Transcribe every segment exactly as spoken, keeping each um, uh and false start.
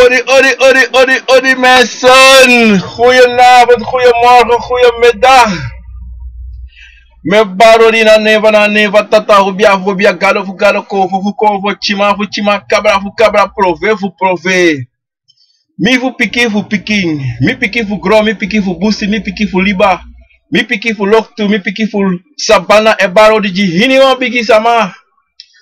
Odi, odi, odi, odi, odi, mensen. Goedenavond, goedemorgen, goedemiddag. Mi e bari odi na neva, na neva, tata, fu bia, fu bia, gado fu gado, konfo fu konfo, tyiman fu tyiman, kabra fu kabra, prove fu prove. Mi fu pikin fu pikin, mi pikin fu gron, mi pikin fu busi, mi pikin fu liba, mi pikin fu loktu, mi pikin fu sabana, e bari odi gi hiniwan bigi sama.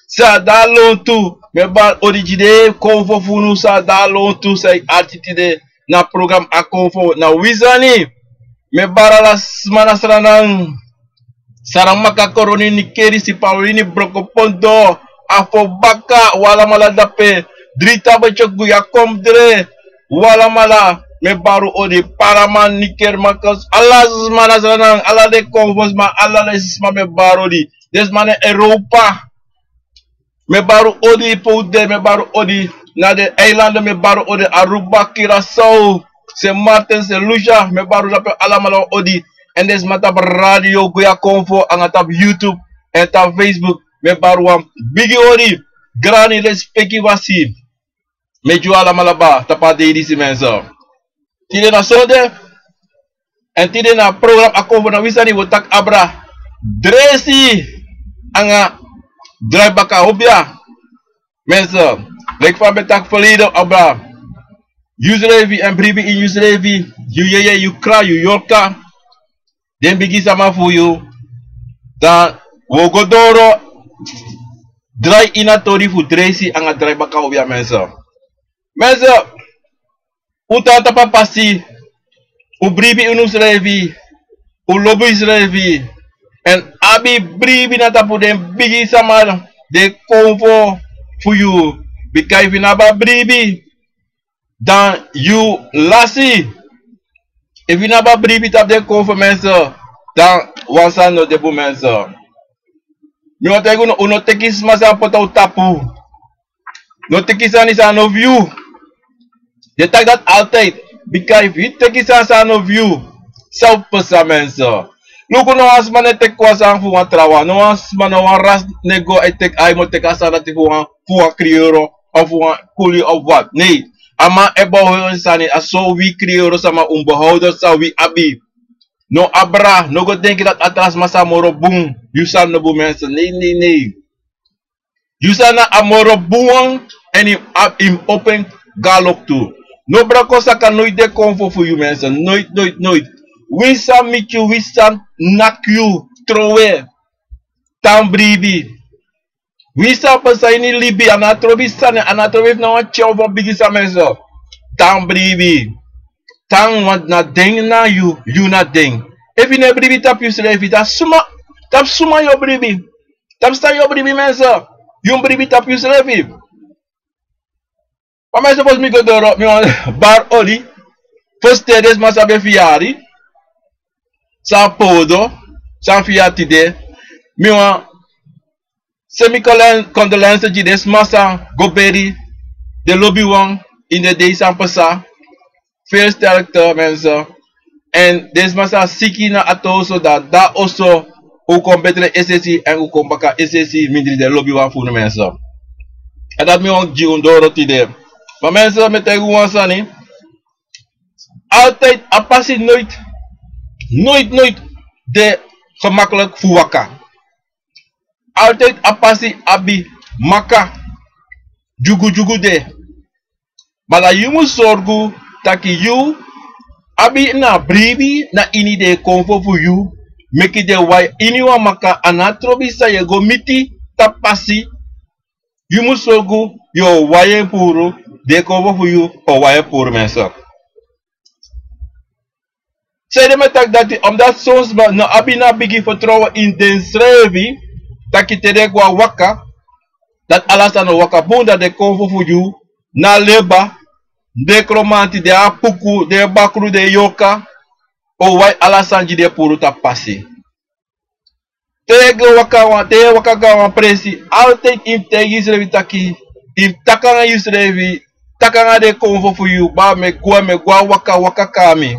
San de na lontu, mi e bari odi gi den konfo fu unu san de na lontu, san e arki tide na program Akonfo na wi sani. Mi e bari ala sma na Sranan. Saramaka, Koroni, Nikeri, Sipawini, Brokopondo, Afobaka, wi alamala dape, Dri Tabetye, Guyakomdre, wi alamala, mi e bari odi, Paraman, Nikeri, Makas, ala sma na Sranan, ala den konfo sma, ala den sma mi e bari odi. Den sma na Europa, mi e bari odi, pe un de, mi e bari odi. Na den eilanden mi e bari odi, Aruba, Curaçao, Sint Maarten, Sint Lucia, mi e bari odi, alamala odi. Èn den sma tapu radio Guyakonfo, anga tapu YouTube, èn tapu Facebook, mi e bari wan bigi odi. Grani, lespeki, wasi. Mi e gi un alamala baka tapu a dei disi, mensen. Tide na sonde, èn tide na program Akonfo na wi sani, wi o taki abra dresi anga drai baka obia. Mensen, leki fa mi ben taki verleden, abra yusrefi èn bribi ini yusrefi, yu yeye, yu kra, yu yorka, den bigi sama fu yu. Dan wi o go doro drai ini a tori fu dresi anga drai baka obia, mensen. Mensen, un tan tapu a pasi, un bribi ini unsrefi, un lobi unsrefi, èn abi bribi na tapu den bigi sama, den konfo fu yu. Bika efu yu no abi a bribi, dan yu lasi. Efu yu no abi a bribi tapu den konfo, mensen, dan wan sani no de bun, mensen. Mi wani taigi unu, un no teki sma san poti a un tapu. No teki sani san no fu yu. Den taki dati altijd. Bika efu yu teki sani san no fu yu, san o pasa, mensen? Luku, no wan sma no e teki wan sani fu wan trawan. No wan sma, no wan ras no e go e teki, a yu mu teki a sani dati fu wan, fu wan kriyoro, of fu wan kuli, of wat. Nee. A man e behouden sani, a so wi kriyoro sama un behouden san wi abi. No abra, no go denki dati a tra sma sani moro bun, yu sani no bun, mensen. Nee, nee, nee. Yu sani na a moro bun wan, èn yu mu abi, yu mu opo en go na loktu. No broko saka noiti den konfo fu yu, mensen. Noiti, noiti, noiti. Winsi san miti yu, winsi san naki yu, trowe. Tan bribi. Winsi san pasa ini libi, a no trobi sani, a no trobi efu na wan tyen of wan bigi sani, mensen. Tan bribi. Tan, want na den na yu, yu na den. Efu yu no e bribi tapu yusrefi, dan suma, tapu suma yu o bribi? Tapu san yu o bribi, mensen? Yu mu bribi tapu yusrefi. Ma mensen, fosi mi go doro, mi wani bari odi. Fosi, te den sma san ben fiyari, san podo, san fiyari tide, mi wani seni mi condolen-, condolences gi den sma san go beri den lobiwan ini den dei san pasa. Veel sterkte, mensen. Èn den sma san siki na a oso, dan a oso, un kon betre es'esi, èn un kon baka es'esi mindri den lobiwan fu unu, mensen. Èn dati mi wani gi un doro tide. Ma mensen, mi e taigi un wan sani. Altijd a pasi noiti, noiti, noiti de gemakkelijk fu waka. Altijd a pasi abi maka, dyugudyugu de. Ma dan yu mu sorgu taki yu abi na bribi na ini den konfo fu yu, meki den wai iniwan maka. A no trobi san yu e go miti tapu pasi. Yu mu sorgu yu o wai en puru, den konfo fu yu o wai en puru, mensen. Sanede mi e taki dati? Omdat son sma no abi na bigi fertrowen ini densrefi, taki te den e go na waka, dati ala sani o waka bun, dan den konfo fu yu na leba, den kromanti, den apuku, den bakru, den yorka, o wai ala sani gi den puru tapu pasi. Te yu e go waka wan, te yu e waka go na wan presi, altijd yu mu taigi yusrefi taki, yu mu taki nanga yusrefi, taki nanga den konfo fu yu: Baa, mi e go, mi e go na waka, waka kon nanga mi.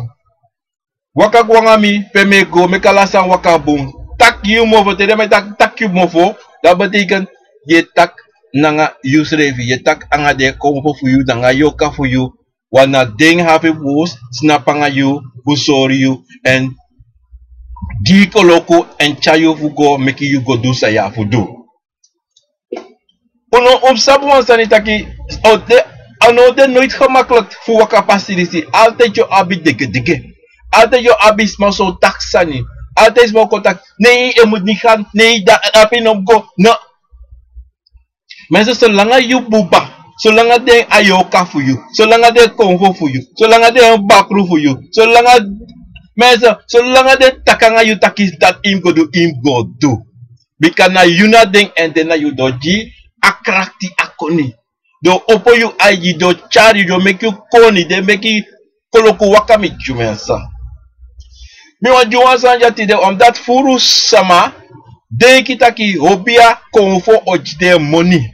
Waka kon nanga mi, pe mi e go, meki ala sani waka bun. Taki yu mofo, te den man e taki, taki yu mofo, dati betekent yu e taki nanga yusrefi, yu e taki anga den konfo fu yu nanga yoka fu yu, wan na den hafi fu snapu anga yu, fu sori yu, èn gi yu koloku èn tyari yu fu go meki yu go du san yu abi fu du. Unu, un mus sabi wan sani taki, o de, a no de noiti gemakkelijk fu waka pasi disi. Altijd yu o abi degedege. Altijd yu o abi sma so taki sani. Altijd sma o kon taki, nee, e mus niet gaan, nee, da, a pino go, no. Mensen, solanga yu buba, solanga den a yoka fu yu, solanga den konfo fu yu, solanga den bakru fu yu, solanga, mensen, solanga den taki anga yu taki dati yu mus go du, yu mus go du. Bika na yu na den èn den na yu, den o gi a krakti a koni. Den o opo yu aigi, den o tyari yu, den o meki yu koni, den o meki koloku waka miti yu, mensen. Mi wani gi wan sani dya tide, omdat furu sama denki taki hobia konfo o gi den moni.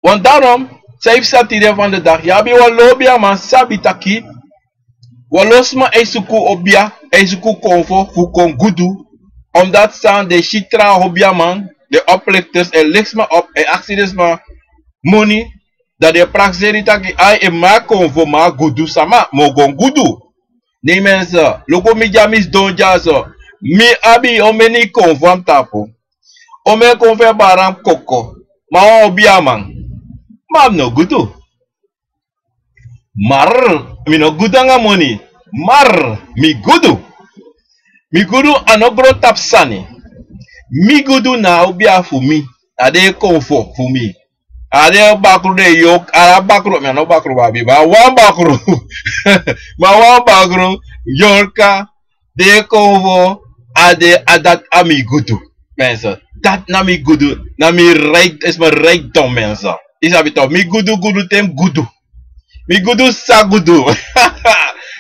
Want daarom, san yu psa tide van de dag, yu abi wan lo hobiaman sabi taki wan lo sma e suku hobia, e suku konfo fu kon gudu. Omdat san den si tra hobiaman, den oplichters, e leg sma op, e aksi den sma moni, dan den prakseri taki ai, e maki konfo, ma gudu sama, mi o go gudu. Nee mensen, luku mi dya, mi sidon dya so. Mi abi omeni konfo a mi tapu. Omeni konfo e bari a mi koko. Ma wan hobiaman. Ma mi no gudu. Mar, mi no gudu anga moni. Mar, mi gudu. Mi gudu a no grontapu sani. Mi gudu na a hobia fu mi. A den konfo fu mi. A den bakru den yorka, a bakru, mi a no bakru babi, ma wan bakru. Ma wan bakru, yorka, den konfo, a den, a dati a mi gudu. Mensen, dati na mi gudu, na mi rijk, is mijn rijkdom, mensen. Yu sabi toch, mi gudu, gudu te mi gudu. Mi gudu san gudu.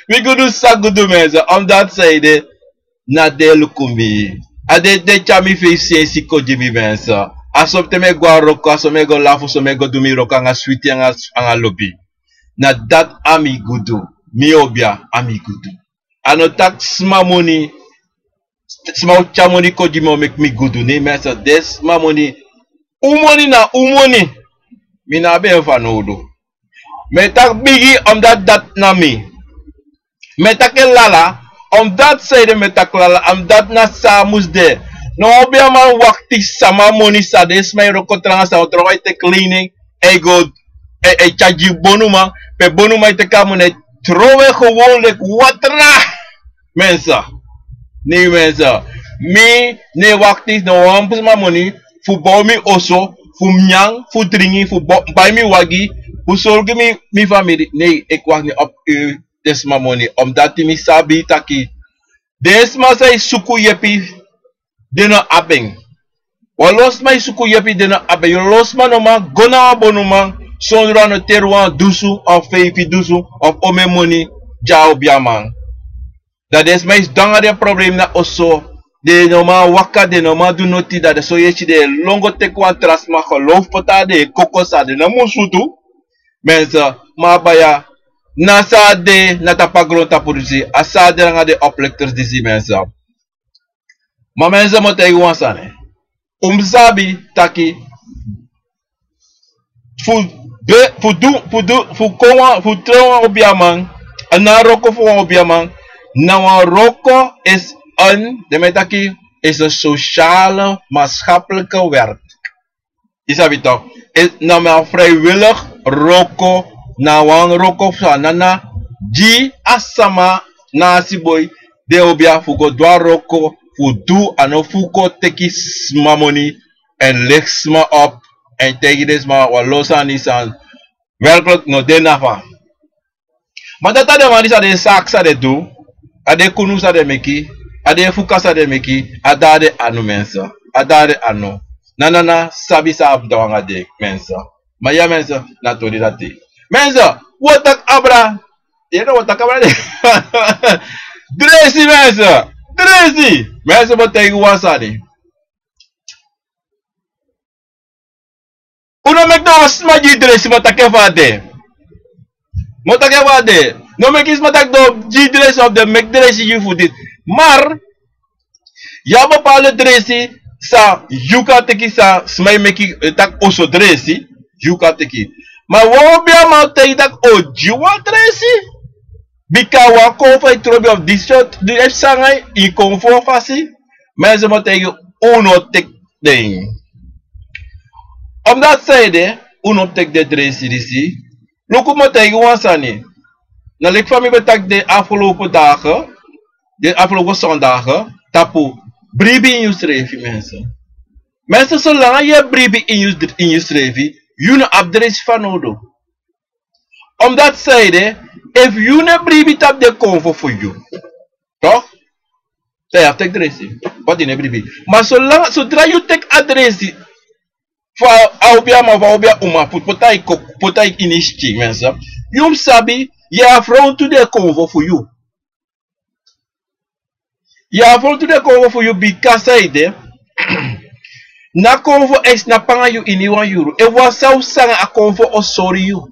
Mi gudu san gudu, mensen. Omdat san ede, na den luku mi. A den, den tyari mi feifi sensi kon gi mi, mensen. A so te mi e go a wroko, a so mi e go lafu, so mi e go du mi wroko anga switi anga, anga lobi. Na dati a mi gudu. Mi hobia a mi gudu. A no taki sma moni, sma o tyari moni kon gi mi o meki mi gudu. Nee mensen, den sma moni, un moni na un moni. Mi no abi en fanowdu. Mi e taki bigi, omdat dati na mi. Mi e taki lala, omdat san ede mi e taki lala, omdat na san a mus de. No, wan hobiaman wakti sama moni san den sma e wroko tranga, san o tranga e teki lening, e go, e, e tyari gi bonuman, pe bonuman e teki a moni e trowe gewoon leki watra. Mensen. Nee mensen. Mi no e wakti no wan sma moni fu bow mi oso, fu mi nyan, fu dringi, fu bo-, bai mi wagi, fu sorgu mi, mi famiri. Nee, ik wacht niet op u, den sma moni. Omdat mi sabi taki den sma san e suku yepi, den no abi en. Wan lo sma e suku yepi, den no abi en. Wan lo sma no man go na wan bonuman sondro a no teri wan dusu of feifi dusu of omeni moni gi a hobiaman. Dan den sma e sidon anga den problem na oso. Den no man waka, den no man du noti, dan den so yu e si den e lon go teki wan tra sma geloof poti na den koko san den no musu du. Mensen, ma a baya, na san a de na tapu a grontapu disi, a san a de nanga den oplichters disi, mensen. Ma mensen, mi o taigi wan sani. Un mus sabi taki fu be-, fu du, fu du, fu kon wan, fu tron wan hobiaman, a no wroko fu wan hobiaman, na wan wroko, is een, den mi e taki, is een sociale, maatschappelijke werk. Yu sabi toch, is na wan vrijwillig wroko, na wan wroko fu a nana, gi a sama na a siboi, den hobia fu go du a wroko, fu du, a no fu go teki sma moni, èn leg sma op, èn taigi den sma wan lo sani san werkelijk no de nafa. Ma dati a den man disi, a den saki san den du, a den kunu san den meki, a den fuka san den meki, a de na den anu, mensen. A de na den anu. Na, na, na sabi san abi anga den, mensen. Ma ya, mensen, na tori dati. Mensen, wi o taki abra. Yu no, wi o taki abra de. Dresi, mensen. Dresi. Mensen, mi o taigi wan sani. Un no meki no wan sma gi dresi, mi o taki en fa a de. Mi o taki en fa a de. No meki sma taki den o gi dresi of den meki dresi gi yu fu disi. Maar yu abi bepaalde dresi, san yu kan teki, san sma e meki, e taki oso dresi, yu kan teki. Ma wan obiaman o taigi taki o gi wan dresi. Bika wan konfo e trobi of disi, disi sanga yu konfo fasi. Ma en sma o taigi yu, un no teki den. Omdati san ede, un no teki den dresi disi. Luku, mi o taigi wan sani. Na leki fa mi ben taki den afgelopen dagen, den afgelopen zondagen, tapu bribi ini yusrefi, mensen. Mensen, solanga yu e bribi ini yu, ini yusrefi, yu no abi dresi fanowdu. Omdati san ede, efu yu no e bribi tapu den konfo fu yu, toch? Dan yu abi teki dresi. Want yu no e bribi. Ma solanga, sodra yu teki a dresi fu a obiaman, fu a obiauman, fu poti a yu ko-, poti a yu ini yu skin, mensen. Yu mus sabi, yu e afrontu den konfo fu yu. Yu e afrontu den konfo fu yu, bika san ede, na konfo e snapu nanga yu ini wan yuru. Efu wan sani o sanga, a konfo o sori yu.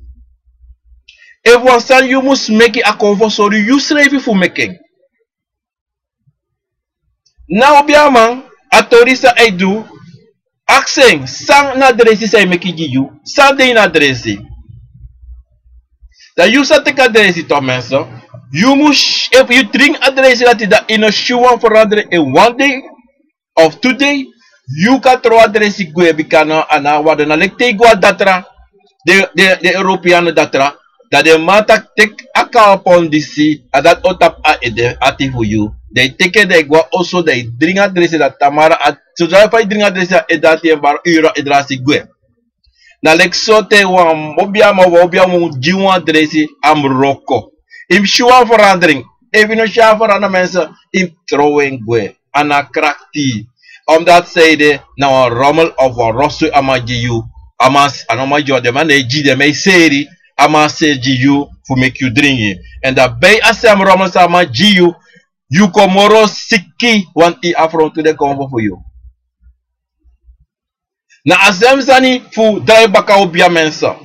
Efu wan sani yu mus meki, a konfo o sori yu, yusrefi fu meki en. Na obiaman, a tori san a e du, aksi en san na a dresi san a e meki gi yu, san de ini a dresi. Dan yu sa teki a dresi, toch, mensen. Yu mus, efu yu dringi a dresi dati, dan yu no si wan verandering in wan dei of tu dei. Yu kan tron a dresi gwe, bika na, a no e wani. Na leki te yu go a datra, den, den, den Europeanen datra, dan den man taki teki a kalpon disi, a dati o tapu a ede ati fu yu. Dan yu teki en, dan yu go na oso, dan yu dringi a dresi, dan tamara a, sodra fa yu dringi a dresi, a ede ati en bari, yu, yu drasi gwe. Na leki so te wan obiaman, wan obiaman gi wan dresi, a mus wroko. Yu mus si wan verandering. Efu yu no si a verandering, mensen, yu mus tron en gwe. A no krakti. Omdati san ede, na wan rommel of wan rotzooi a man gi yu. A man, a no man gi yu, den man no e gi, den man e seri. A man seri gi yu fu meki yu dringi. Èn dan bij a sem rommel san a man gi yu, yu kon moro siki, want yu afrontu den konfo fu yu. Na a sem sani fu drai baka obia, mensen.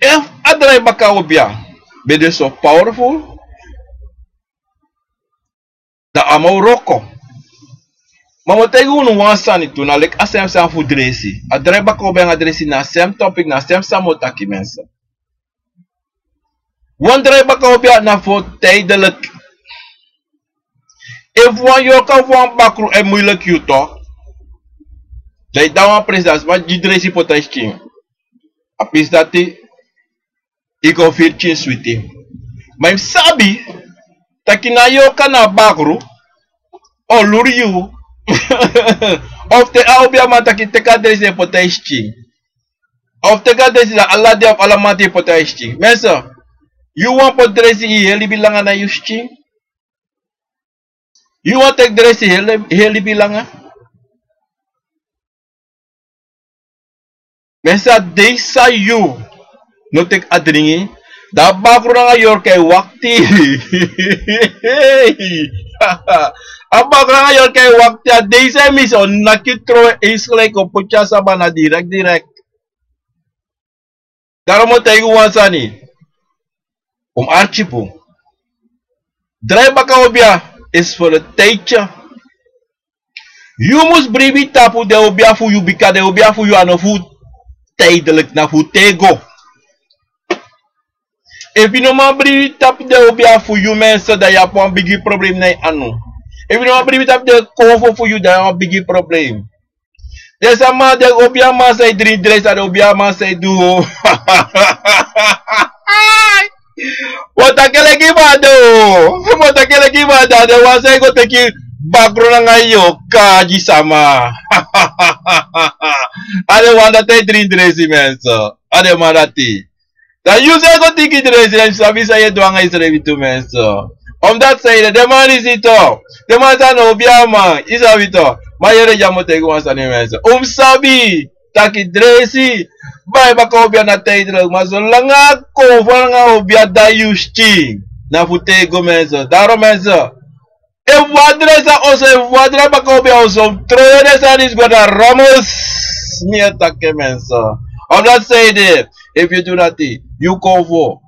Efu a drai baka obia ben de so powerful, dan a man o wroko. Ma mi o taigi unu wan sani tu, na leki a sem sani fu dresi. A drai baka obia nanga dresi na a sem topic, na a sem sani mi o taki, mensen. Wan drai baka obia na fu tijdelijk. Efu wan yorka fu wan bakru e moeilijk yu, toch, dan yu de na wan presi, dan sma gi dresi poti a yu skin. A presi dati, yu kon firi pikin switi. Ma yu mus sabi taki na a yorka na a bakru o luru yu. Of te a obiaman taki teki a dresi e poti a yu skin. Of teki a dresi, dan ala dei of ala mamanten yu poti a yu skin. Mensen, yu wani poti dresi yu heri libi langa na yu skin? Yu wani teki dresi heri, heri libi langa? Mensen, a dei san yu no teki a dringi, dan a bakru nanga yorka e wakti. A bakru nanga yorka e wakti. A dei san yu misi, o naki yu trowe, insgelijk o poti yu a sabana direct, direct. Daarom mi o taigi wan sani. Un mus arki bun. Drai baka obia is voor een tijdje. Yu mus bribi tapu den obia fu yu, bika den obia fu yu a no fu tijdelijk, na fu tego. Efu yu no man bribi tapu den obia fu yu, mensen, dan yu abi wan bigi problem na yu anu. Efu yu no man bribi tapu den konfo fu yu, dan yu abi wan bigi problem. Den sama, den obiaman san e dringi dresi, a den obiaman san e du. Wan taki leki mado. Wan taki leki mado, den wan san e go teki bakru nanga yorka gi sama. A den wan dati e dringi dresi, mensen. A den man dati. Dan yu san e go teki dresi, dan yu sabi san yu e du nanga yusrefi tu, mensen. Omdati san ede, den man disi tu, den man san na obiaman, yu sabi tu. Ma yere, dya mi o taigi wan sani, mensen. Un mus sabi taki dresi, bai baka obia na tijdelijk, ma solanga a konfo nanga obia de na yu skin, na fu tego, mensen. Daarom, mensen, efu wan dresi a oso, efu wan drai baka obia a oso, trowe den sani disi go na rommels. Mi e taki en, mensen. Omdati san ede, efu yu du dati, yu konfo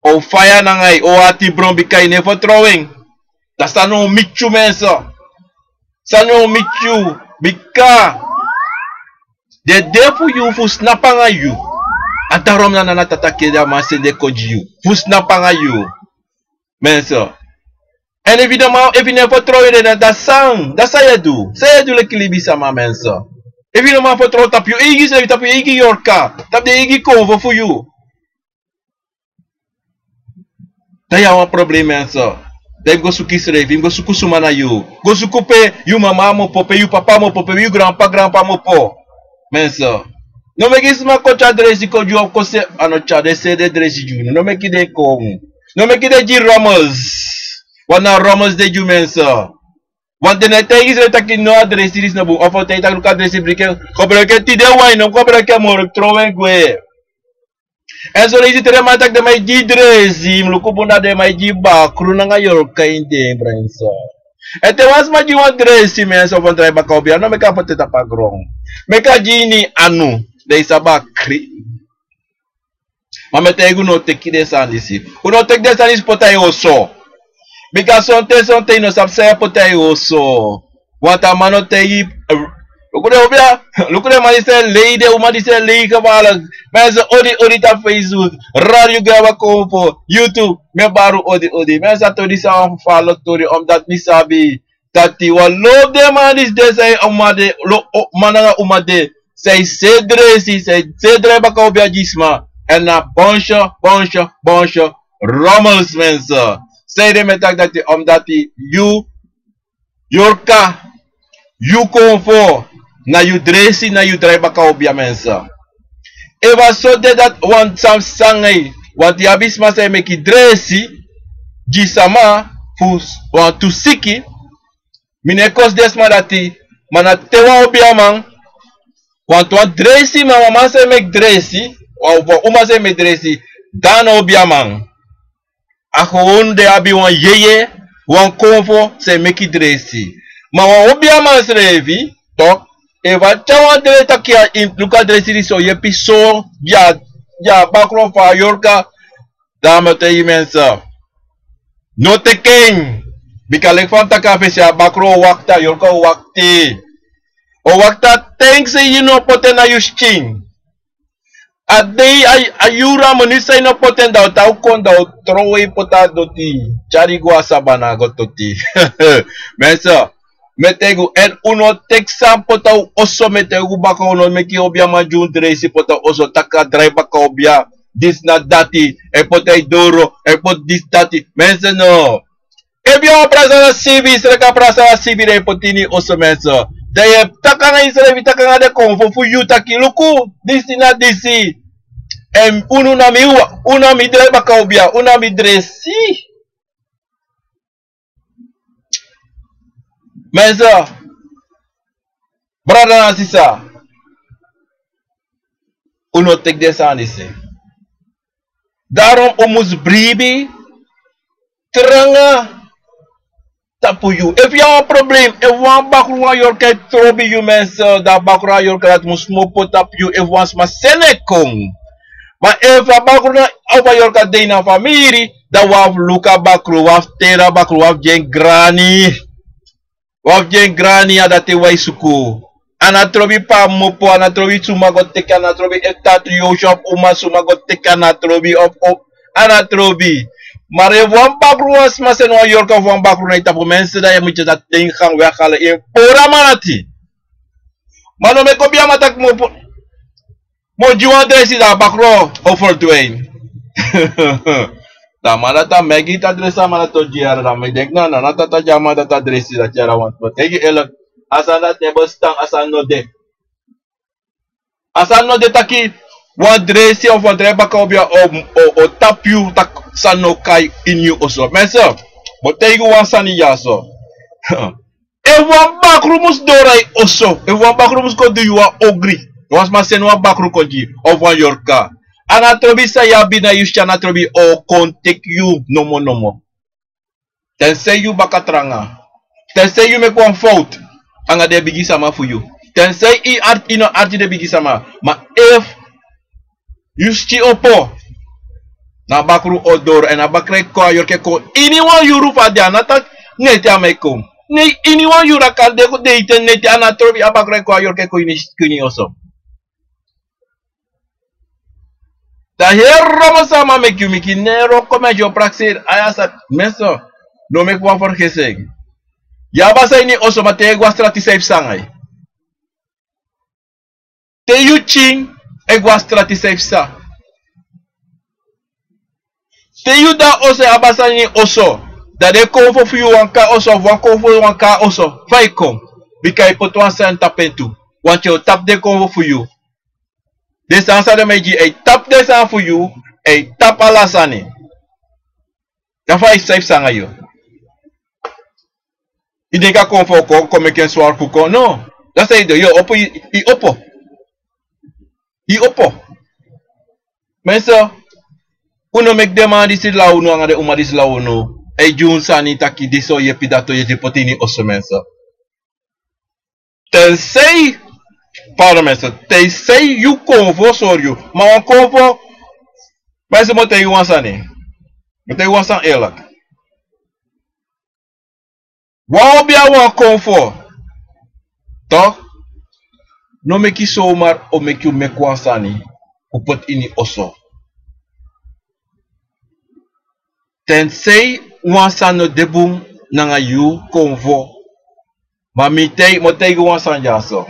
o faya nanga yu, o ati bron bika yu no e fertrow en. Dan sani o miti yu, mensen. Sani o miti yu, bika den de fu yu fu snapu nanga yu. A darom na nana tata kede a man sende kon gi yu fu snapu nanga yu, mensen. Èn efu yu no man, efu yu no e fertrow yu, dan, dan san, dan san yu e du? San yu e du leki libisama, mensen? Efu yu no man fertrow tapu yu eigi srefi, tapu yu eigi yorka, tapu den eigi konfo fu yu, dan yu abi wan problem, mensen. Dan yu mus go suku yusrefi, yu mus go suku suma na yu. Go suku pe yu mama mus opo, pe yu papa mus opo, pe yu granpa, granpa mus opo, mensen. No meki sma kon tyari dresi kon gi yu, of kon se, a no tyari den sede dresi gi unu. No meki den kon. No meki den gi rommels. Want na rommels den gi unu, mensen. Want den no e taigi srefi taki no, a dresi disi no bun. Of a o taigi taki luku a dresi, briki en, gebruik en tide, wan yu no mus gebruik en moro, trow en gwe. Èn son leisi te den man taki den man e gi dresi, yu mus luku bun, dan den man e gi bakru nanga yorka ini den, mensen. Èn te wan sma gi wan dresi, mensen, of wan drai baka obiya, no meki a poti en tapu a gron. Meki a gi ini yu anu, dan yu sabi a krin. Ma mi e taigi unu, no teki den sani disi. Un no teki den sani disi poti na yu oso. Bika sonten, sonten yu no sabi san yu e poti na yu oso. Want a man no taigi, luku den obiya, luku den man disi e lei, den uma disi e lei gevaarlijk. Mensen, odi, odi tapu Facebook, Radio Gaba Konfo, YouTube, mi e bari un odi, odi. Mensen, a tori disi na wan gevaarlijk tori, omdat mi sabi taki wan lo fu den man disi de, san yu uma de, lo, o, man nanga uma de, san yu seti dresi, san yu seti drai baka obiya gi sma. Èn na bonsyo, bonsyo, bonsyo rommels, mensen. Sanede mi e taki dati? Omdat yu, yorka, yu konfo, na yu dresi, na yu drai baka obiya, mensen. Efu a so de dati wan sani sanga yu, want yu abi sma san e meki dresi gi sama fu wantu siki. Mi no e kosi den sma dati, ma na te wan obiaman, wantu wan dresi, ma wan man san e meki dresi, wan, wan uma san e meki dresi, dan a no obiaman. A gewoon den abi wan yeye, wan konfo san e meki dresi. Ma wan obiaman srefi, toch, efu a tyari wan dresi taki a ini, luku a dresi disi o yepi so, ya, ya bakru fu a yorka, dan mi o taigi yu, mensen, no teki en. Bika leki fa mi taki a fesi, a bakru o wakti, a yorka o wakti. O wakti a ten san yu no poti en na yu skin. A dei, a, a yuru, a minuut san yu no poti en, dan a o tan kon, dan a o tron yu poti a doti, tyari go a sabana go toti. Mensen, mi e taigi un, èn un no teki san poti na un oso, mi e taigi un baka, un no meki obiaman gi un dresi poti na un oso, taki a drai baka obia, disi na dati, e poti a doro, e poti disi dati. Mensen, no. Efu yu o prasa na sibi, sreka prasa na sibi, dan yu poti ini yu oso, mensen. Dan yu e taki nanga yusrefi, taki nanga den konfo fu yu taki luku, disi na disi. Èn unu na mi wa, unu na mi drai baka obia, unu na mi dresi. Mensen, brada na sisa, un no teki den sani disi. Daarom un mus bribi tranga tapu yu. Efu yu abi wan problem, efu wan bakru, wan yorka e trobi yu, mensen, dan a bakru, a yorka dati mus kmopo tapu yu, efu wan sma seni en kon. Ma efu a bakru na, efu a yorka de ini a famiri, dan un abi fu luku a bakru, un abi fu teri a bakru, un abi fu gi en grani. Un abi fu gi en grani, a dati wi e suku. A no trobi pe a kmopo, a no trobi suma go teki, a no trobi efu tata yu o si of uma suma go teki, a no trobi of, of, a no trobi. Ma efu wan bakru, wan sma seni wan yorka fu wan bakru na yu tapu, mensen, dan yu mus tyari a ten gaan weghalen, yu e pori a man ati. Ma no meki obiaman taki kmopo. Mi o gi wan dresi, dan a bakru o verdwijn. Dan a man dati a meki, a dresi a man dati o gi yara, dan mi denki na, na, na tata gi a man dati a dresi dati yara, want mi taigi yu eerlijk, a sani dati no e bestaan, a sani no de. A sani no de taki wan dresi of wan drai baka obia o, o, o tapu yu, taki sani no kai ini yu oso. Mensen, mi o taigi wan sani dyaso. Efu wan bakru mus doro na yu oso, efu wan bakru mus kon du yu wan ogri, wan sma seni wan bakru kon gi yu, of wan yorka, a no trobi san yu abi na yu skin, a no trobi, o kon teki yu nomo nomo. Tensei yu baka tranga. Tensei yu meki wan fowtu anga den bigi sama fu yu. Tensei yu arki, yu no arki den bigi sama. Ma efu yu skin opo, Na a bakru o doro, èn a bakru e kon, a yorka e kon ini wan yuru fu a de, a no taki neti a man e kon. Ne ini wan yuru a kan de, de ete neti, a no trobi, a bakru e kon, a yorka e kon ini, ini oso. Dan heri wan sama meki yu, meki nen ro kon, mi e prakseri, a ya sa, mensen, no meki wan vergissing. Yu abi a sani ini oso, ma te yu e go a strati san e psa nanga yu. Te yu pikin e go a strati san e psa. Te yu de a oso e abi a sani ini oso, dan den konfo fu yu, wan kaa oso, wan konfo, wan kaa oso, fa e kon? Bika yu poti wan sani tapu en tu. Want yu o tapu den konfo fu yu. Den sani san den man e gi, a e tapu den sani fu yu, a e tapu ala sani. Dan fa yu san e psa nanga yu? Yu denki a konfo kon, kon meki en swari fu kon? No. Dan san yu du, yu opo, yu, yu opo. Yu opo. Mensen, un no meki den man disi law unu, nanga den uma disi law unu. A e gi un sani taki disi o yepi, dati o yepi, poti ini oso, mensen. Tensei, pardon mensen, tensei yu konfo sori yu. Ma wan konfo, mensen, mi o taigi yu wan sani. Mi o taigi yu wan sani eerlijk. Wan obiya, wan konfo, toch? No meki yu zomaar o meki yu meki wan sani fu poti ini oso. Tensei wan sani no de bun nanga yu konfo. Ma mi taigi, mi o taigi wan sani dyaso.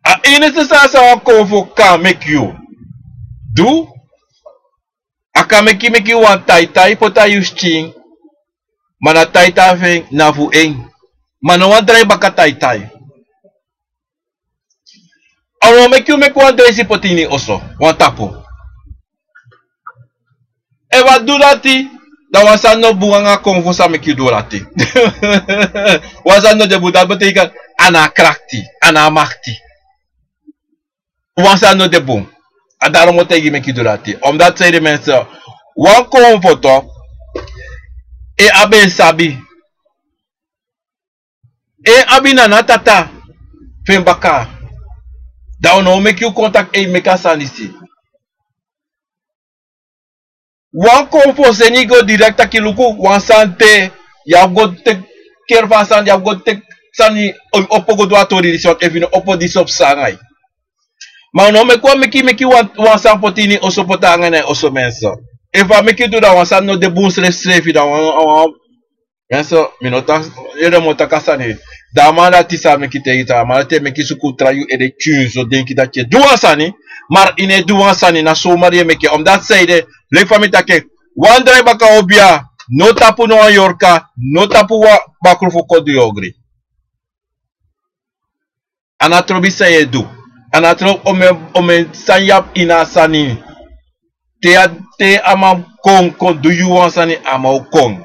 A enigste sani san wan konfo kan meki yu du, a kan meki, meki wan taitai poti na yu skin. Ma na taitai fu en na fu en. Ma no wan drai baka taitai. A wan meki yu meki wan dresi poti ini oso, wan tapu. Efu a du dati, dan wan sani no bun nanga konfo san meki yu du dati. Wan sani no de bun, dati betekent a no abi krakti, a no abi makti. Wan sani no de bun. A dati mi o taigi yu meki yu du dati. Omdat, zei de mensen, wan konfo toch, en abi en sabi. En abi nana, tata fu en baka. Dan un no o meki yu kon taki, ei, meki a sani disi. Wan konfo seni yu go direct taki luku, wan sani de, yu abi go teki keri fu a sani, yu abi go teki sani, opo go du a tori disi, want efu yu no opo, disi o psa nanga yu. Ma un no o meki wan meki, meki wan, wan sani poti ini oso, poti nanga na oso, mensen. Efu a meki yu du, dan wan sani no de bun srefsrefi, dan wan, wan, mensen, mi no taki, yu no mu taki a sani. Dan a man dati sa meki taigi yu, a man dati e meki suku trai yu ede tyun, so denki dati yu e du wan sani, maar yu no e du wan sani, na zomaar yu e meki en. Omdat, zei de, leki fa mi taki, wan drai baka obiya, no tapu no wan yorka, no tapu wan bakru fu kon du yu ogri. A no trobi san yu e du. A no trobi omen, omen san yu abi ini a sani. Te a, te a man kon, kon du yu wan sani, a man o kon.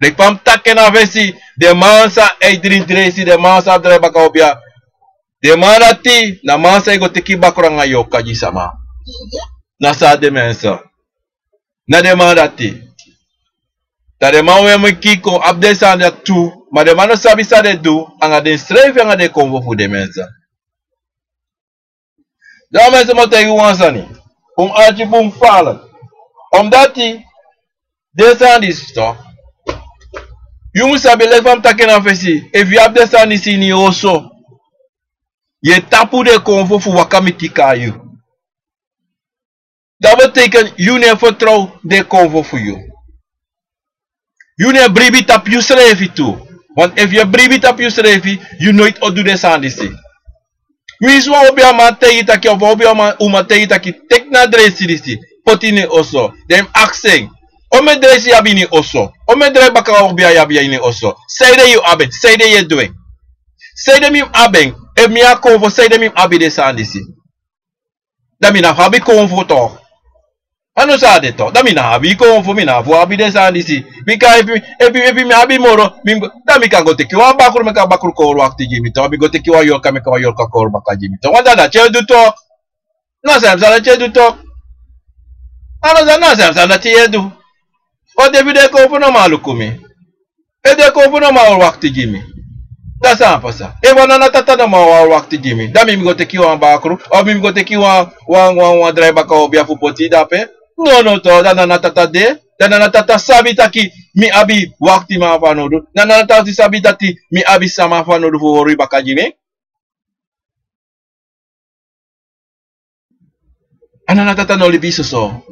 Leki fa mi taki en na fesi, den man san e dringi dresi, den man san abi drai baka obiya, den man dati na man san e go teki bakru nanga yorka gi sama. Na so a de, mensen. Na den man dati. Dan den man we meki kon abi den sani dati tu, ma den man no sabi san den du, nanga densrefi, nanga den konfo fu den, mensen. Dan, mensen, mi o taigi yu wan sani. Un mus arki bun, falen. Omdat den sani disi, toch, yu mus sabi, leki fa mi taki en na fesi, efu yu abi den sani disi ini yu oso, yu e tapu den konfo fu waka miti kon na yu. Dati betekent yu no e fertrow den konfo fu yu. Yu no e bribi tapu yusrefi tu. Want efu yu e bribi tapu yusrefi, yu noiti o du den sani disi. Winsi wan obiaman taigi yu taki, of wan obiaman, uma taigi yu taki, teki na dresi disi, poti ini oso. Dan yu mus aksi en: omeni dresi yu abi ini oso? Omeni drai baka obia yu abi ini oso? Sanede yu abi en? Sanede yu e du en? Sanede mi mus abi en? Efu mi a konfo, sanede mi mus abi den sani disi? Dan mi no abi konfo, toch. A no so a de, toch. Dan mi no abi konfo, mi no abi fu abi den sani disi. Bika efu, efu, efu mi abi moro, mi, dan mi kan go teki wan bakru, meki a bakru kon hori wakti gi mi, toch. Mi go teki wan yorka, meki wan yorka kon hori baka gi mi, toch. Wan sani dati yu e du, toch. Na srefi sani dati yu e du, toch. A no sani, na srefi sani dati yu e du. Wan de fu den konfo no man luku mi. Efu den konfo no man hori wakti gi mi. Dan san a pasa? Efu a nana tata no man wani wakti gi mi, dan mi mus go teki wan bakru, of mi mus go teki wan, wan, wan, wan drai baka obia fu poti dape? No, no, to, dan nana tata de, dan nana tata sabi taki mi abi waktiman fanowdu, dan nana tata sabi dati mi abi sama fanowdu fu hori baka gi mi. A nana tata no libi soso.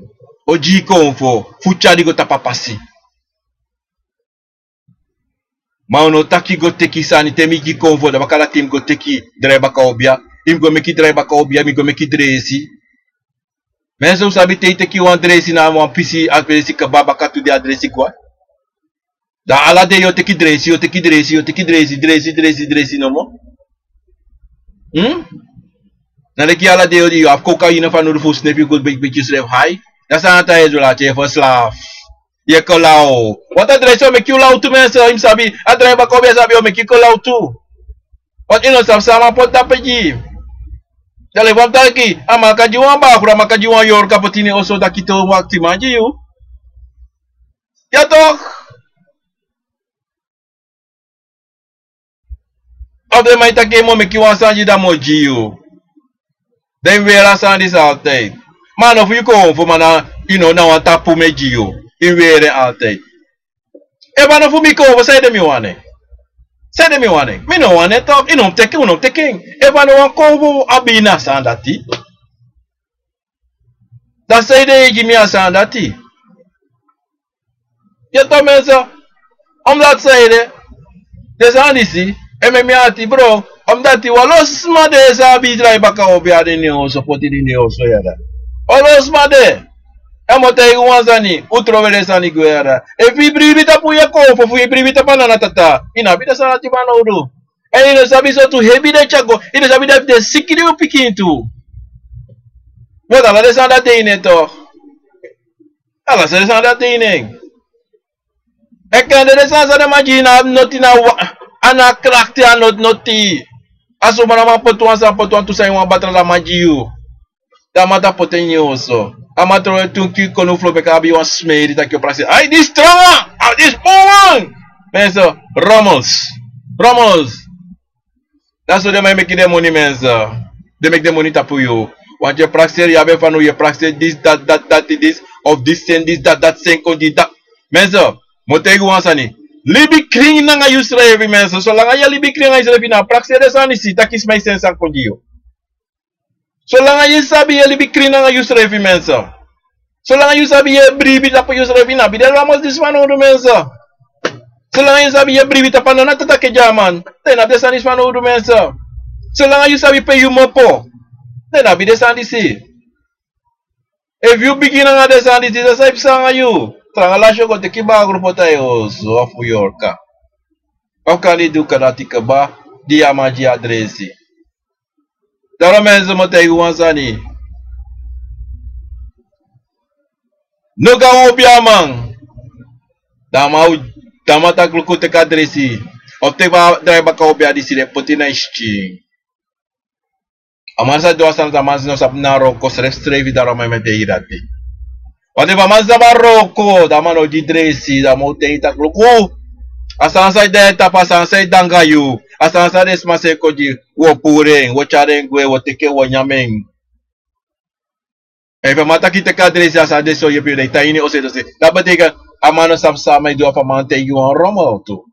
O gi yu konfo fu tyari go tapu a pasi. Ma un no taki go teki sani, te mi gi konfo, dan baka dati yu mus go teki drai baka obia. Yu mus go meki drai baka obia, yu mus go meki dresi. Mensen, un sabi te yu teki wan dresi na wan pisi a dresi kaba, baka tu de a dresi gwa. Dan ala dei yu o teki dresi, yu o teki dresi, yu o teki dresi, dresi, dresi, dresi nomo. Hmm? Na leki ala dei yu abi kokaina fanowdu fu snefi go beki, beki yusrefi hai. Dan san a tan yu e du, lati yu e verslaaf. Yu e kon law. Want a dresi o meki yu law tu, mensen, yu mus sabi. A drai baka obia sabi o meki yu kon law tu. Want yu no sabi san a man poti dape gi yu. Dan leki fa mi taki, a man kan gi wan bakru, a man kan gi wan yorka poti ini oso, dati yu e waktiman gi yu. Ya toch? Of den man e taki en mus meki wan sani gi yu, dan a mus gi yu. Dan yu mus weri a sani disi altijd. Ma a no fu yu konfo, ma na, yu no, na wan tapu mi e gi yu. Yu mus weri en altijd. Efu a no fu mi konfo, saide mi wani en? Saide mi wani en? Mi no wani en toch, yu no mus teki, un no mus teki en. Efu a no wan konfo abi ini a sani dati, dan saide yu e gi mi a sani dati? Ya toch, mensen. Omdat saide, den sani disi e meki mi ati brok. Omdat wan lo sma de san abi drai baka obia de ini en oso, poti ini en oso, yara. Wan lo sma de. Mi o taigi un wan sani, un trowe den sani gwe, yara. Efu yu bribi tapu yu konfo, fu yu bribi tapu a nana tata, yu no abi den sani dati fanowdu. Èn yu no sabi sortu hebi den tyari go, yu no sabi den siki di yu pikin tu. Want ala den sani dati de ini en toch. Ala den sani dati de ini en. Èn kande den sani san den man gi yu, na noti, na wan, a no krakti, a noti noti. A suma na man poti wan sani, poti wantu sani ini wan batra, dan a man gi yu. Dan a man tan poti en ini en oso. A man trowe tu, kon un flo, meki a abi wan smeri taki yu o prakseri. Ai, disi tranga, ai, disi bun wan. Mensen, rommels. Rommels. Dan so den man e meki den moni, mensen. Den meki den moni tapu yu. Want yu e prakseri, yu abi en fanowdu, yu e prakseri disi, dati, dati, dati, disi. Of disi seni, disi, dati, dati seni kon gi dati. Mensen, mi o taigi un wan sani. Libi krin nanga yusrefi, mensen. Solanga yu e libi krin nanga yusrefi, na prakseri den sani disi, taki sma e seni sani kon gi yu. Solanga yu sabi yu e libi krin nanga yusrefi, mensen. Solanga yu sabi yu e bribi tapu yusrefi, yu no abi den rommels disi fanowdu, mensen. Solanga yu sabi yu e bribi tapu a nana tata, ke gi a man, dan yu no abi den sani disi fanowdu, mensen. Solanga yu sabi pe yu mus opo, dan yu no abi den sani disi. Efu yu bigin nanga den sani disi, dan san e psa nanga yu? Tranga lasi yu o go teki bakru poti a yu oso, of yu yorka. Of kande yu du kaba dati kaba, di yu á man gi yu adresi. Daarom, mensen, mi o taigi un wan sani. No go a wan obiaman. Dan a man, dan a man taki luku, teki a dresi. Of teki a drai baka obia disi, den poti na yu sikin. A man sa du a sani, dan a man no sabi na wroko srefsrefi, daarom a man e taigi yu dati. Want efu a man sabi a wroko, dan a man no o gi dresi, dan a man o taigi yu taki luku. A sani san e de na yu tapu, a sani san e de nanga yu, a sani san den sma seni kon gi yu, wi o puru en, wi o tyari en gwe, wi o teki en, wi o nyan en. Efu a man taki teki a dresi, a sani de so, yepi, dan yu tan ini oso ete. Dati betekent, a man no sabi san a man e du, of a man taigi yu wan rommel tu.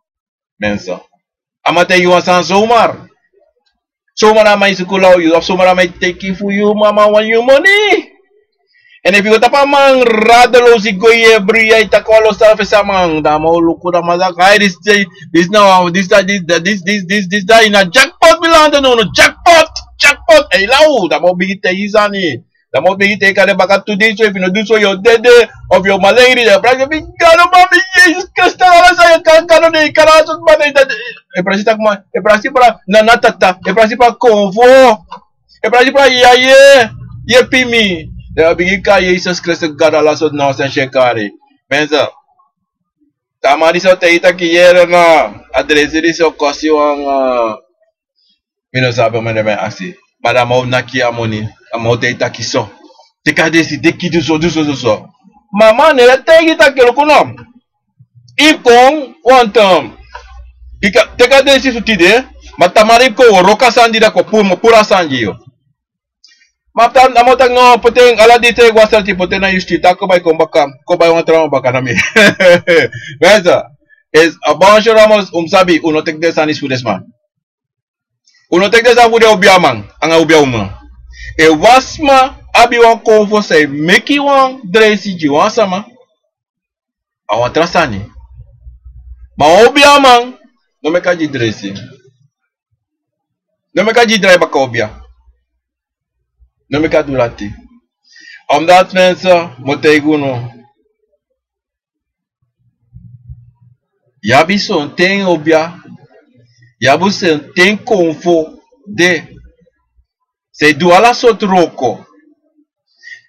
Mensen. A man taigi yu wan sani zomaar. Zomaar a man e suku law yu, of zomaar a man e teki fu yu, ma a man wani yu moni. Èn efu yu go tapu a man radeloos, yu go, yu e bribi, yu taki wan lo sani fesi a man, dan a man o luku, dan a man taki, ai, disi, disi na wan, disi, disi, disi, disi, disi, disi, disi, dati na jackpot mi lande now, no, jackpot, jackpot, ei, law, dan a man o bigin taigi yu sani. Dan a man o bigin taigi yu kande baka tu dei so, efu yu no du so yu o dede, of yu o malengri, dan yu e prakseri, mi Gado, ma mi Yesus Kristus, ala san yu kan, Gado, den e kari a sortu man dati. E prakseri taki man, e prakseri, pra, nana tata, e prakseri, pra, konfo, e prakseri, pra, yeye, yepi mi. Dan yu o bigin kari Yesus Kristus Gado, ala sortu nonsense yu e kari. Mensen, te a man disi o taigi yu taki yere na, a dresi disi o kosi wan, eh, mi no sabi omeni den man e aksi. Ma dan a man o naki a moni, a man o taigi yu taki so, teki a dresi, teki, du so, du so, du so. Ma a man no e taigi yu taki luku no, yu kon wan ten, Yu kan teki a dresi fu tide, ma tamari kon wroko a sani di dati kon puru, mi o puru a sani gi yu. Ma a mus taki no, poti en ala dei, te yu go a sani, poti en na yu skin, taki kon bai kon baka, kon bai wan tra wan baka na mi. Mensen, is a bonjour, Ramos, un mus sabi, un no teki den sani fu den sma. Un no teki den sani fu den obiaman anga obiauman. Efu wan sma abi wan konfo san e meki wan dresi gi wan sama, a wan tra sani. Ma wan obiaman no meki a gi dresi. No meki a gi drai baka obia. No meki a du dati. Omdat, mensen, mi o taigi unu, yu abi sonten obia, yu abi sonten konfo de. San e du ala sortu wroko.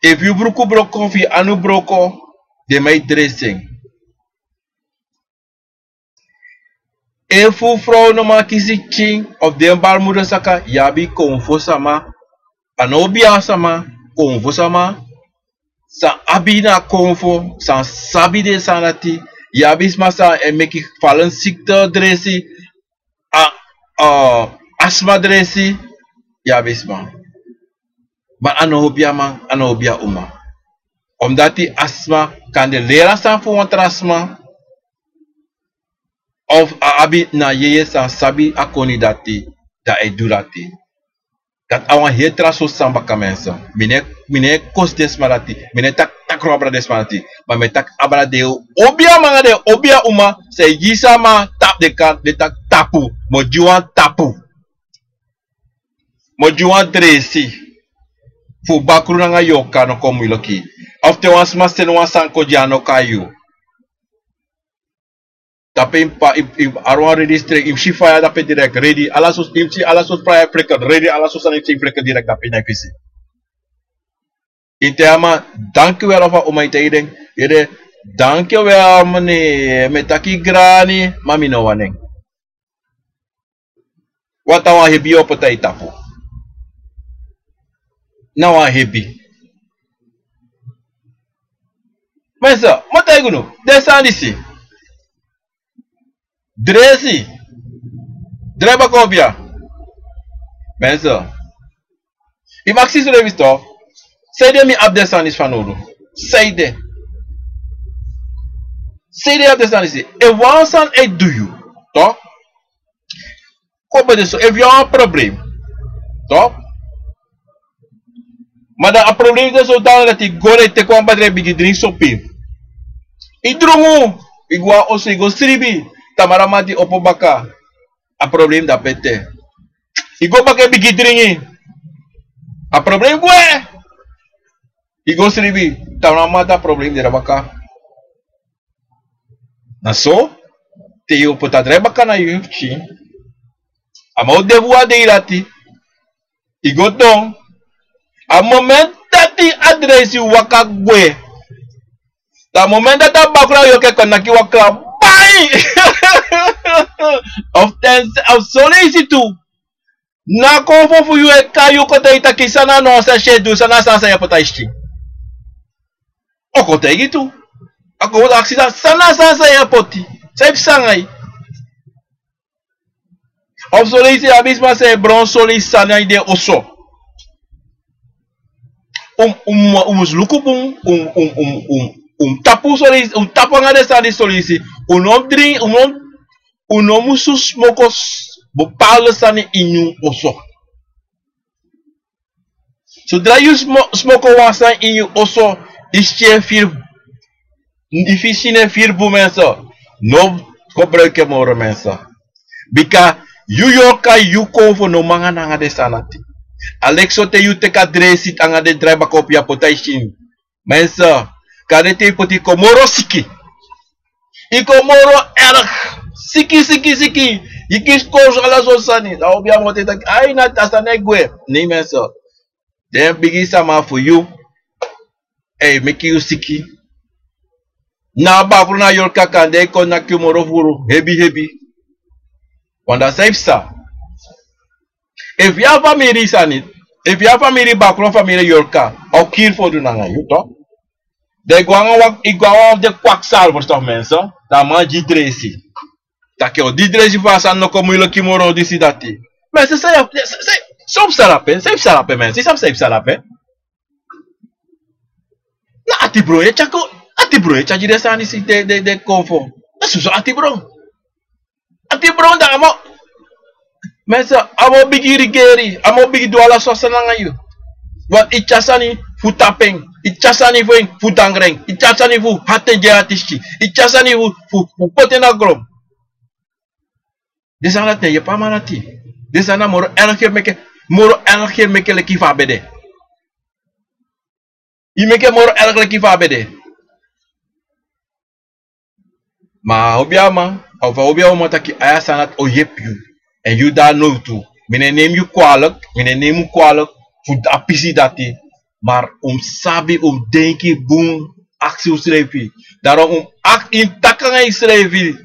Efu yu bruku broko, efu yu anu broko, den man e dresi en. Efu frow no man kisi pikin, of den baarmoeder saka, yu abi konfo sama. A no obia sama, konfo sama. San abi na konfo, san sabi den sani dati. Yu abi sma san e meki falen sikte dresi, a, a, asma dresi, yu abi sma. Ma a no obiaman, a no obiauman. Omdat a sma kan de leri a sani fu wan tra sma, of a abi na yeye san sabi a koni dati, dan a e du dati. Dati a wan heri tra sortu sani baka, mensen. Mi no e, mi no e kosi den sma dati, mi no e taki, taki wan abra den sma dati. Ma mi e taki abra den obiaman anga den obiauman san e gi sama tapu, den kan, den taki tapu. Mi o gi wan tapu. Mi o gi wan dresi. Fu bakru nanga yorka no kon muiliki. Of te wan sma seni wan sani kon gi, a no kai yu. Tapu en pa, i, i, arwan ready straight, i mus si faya dape direct, ready. Ala sortu, i mus si ala sortu faya flikker, ready, ala sortu sani i mus si flikker direct dape na i fesi. I taigi a man, danki wel, of a uma, i taigi den, yere, danki wel, meneer, mi e taki grani, ma mi no wani en. Wan taa wan hebi yu o poti na yu tapu. Na wan hebi. Mensen, mi o taigi unu, den sani disi. Dresi. Drai baka obia. Mensen. Yu mag si srefi toch. Sanede mi abi den sani disi fanowdu? Sanede? Sanede yu abi den sani disi? Efu wan sani e du yu, toch? Kon ben de so, efu yu abi wan probleem, toch? Ma dan a probleem de so, dan dati i go, dan i teki wan badra, i bigin dringi sopi. I drungu, i go na oso, i go sribi. Tamara mati opo baka. A probleem dape te. I go baka, i bigin dringi. A probleem gwe. I go sribi. Tamara mati a probleem de baka. Na so, te yu o poti a drai baka na yu pikin, a man o de fu wan dei dati. I go don. A moment dati a dresi waka gwe. Dan a moment dati a bakru nanga yorka e kon naki wan kla. Bai! Of ten, of son leisi tu. Na a konfo fu yu e kai yu kon taigi taki san na a nonsens san yu e du, san na a sani san yu e poti na yu skin. O kon taigi tu. A kon aksi san, san na a sani san yu e poti. San e psa nanga yu. Of son leisi yu abi sma san e bron son leisi sani na ini den oso. Un, un, un mus luku bun, un, un, un, un, un tapu son leisi, un tapu nanga den sani son leisi. Un no mus dringi, un no mus Un no musu smoko s-, bepaalde sani ini yu oso. Zodra yu smo-, smoko wan sani ini yu oso, yu skin e firi, yu skin e firi bun, mensen. No gebruik en moro, mensen. Bika yu yorka, yu konfo no man nanga den sani dati. A leki so te yu teki a dresi nanga den drai baka opo, yu poti na yu skin. Mensen, kande te yu poti, yu kon moro siki. Yu kon moro erg. Siki, siki, siki. Yu kisi korsu, ala sortu sani. Dan obiaman o taki, ai, na a sani e gwe. Nee, mensen. Den bigi sama fu yu e meki yu siki. Na a bakru, na a yorka, kande e kon naki yu moro furu. Hebi, hebi. Want dati san e psa. Efu yu abi famiri sani, efu yu abi famiri bakru, famiri yorka, a o kiri fu du nanga yu, toch? Dan yu go nanga wan, yu go nanga wan fu den kwakzalvers, toch, mensen? Dan a man gi yu dresi. Taki o di dresi fu a sani no kon muiliki moro disi dati. Mensen, san yu, san, san, san yu psa dape, san yu psa dape, mensen, san yu psa dape. Na ati bron yu e tyari kon, ati bron yu e tyari gi den sani disi den, den, den konfo. Na soso ati bron. Ati bron dan a mu, mensen, a mu bigin rigeri, a mu bigin du ala sortu sani nanga yu. Want yu e tyari sani fu tapu en, yu e tyari sani fu en fu dangri en, yu e tyari sani fu hati en gi en atiski, yu e tyari sani fu, fu, fu poti en na gron. Den sani dati e yepi a man dati. Den sani dati moro erger meke, moro erger meke leki fa a ben de. Yu meke moro erger leki fa a ben de. Ma a obiaman, of a obiaman taki a ya sani dati o yepi yu. Èn yu de a nowtu. Mi no e nemi yu kwalijk, mi no e nemi yu kwalijk fu a pisi dati. Ma un mus sabi, un mus denki bun, aksi unsrefi. Daarom un mus aksi, yu mus taki nanga yusrefi.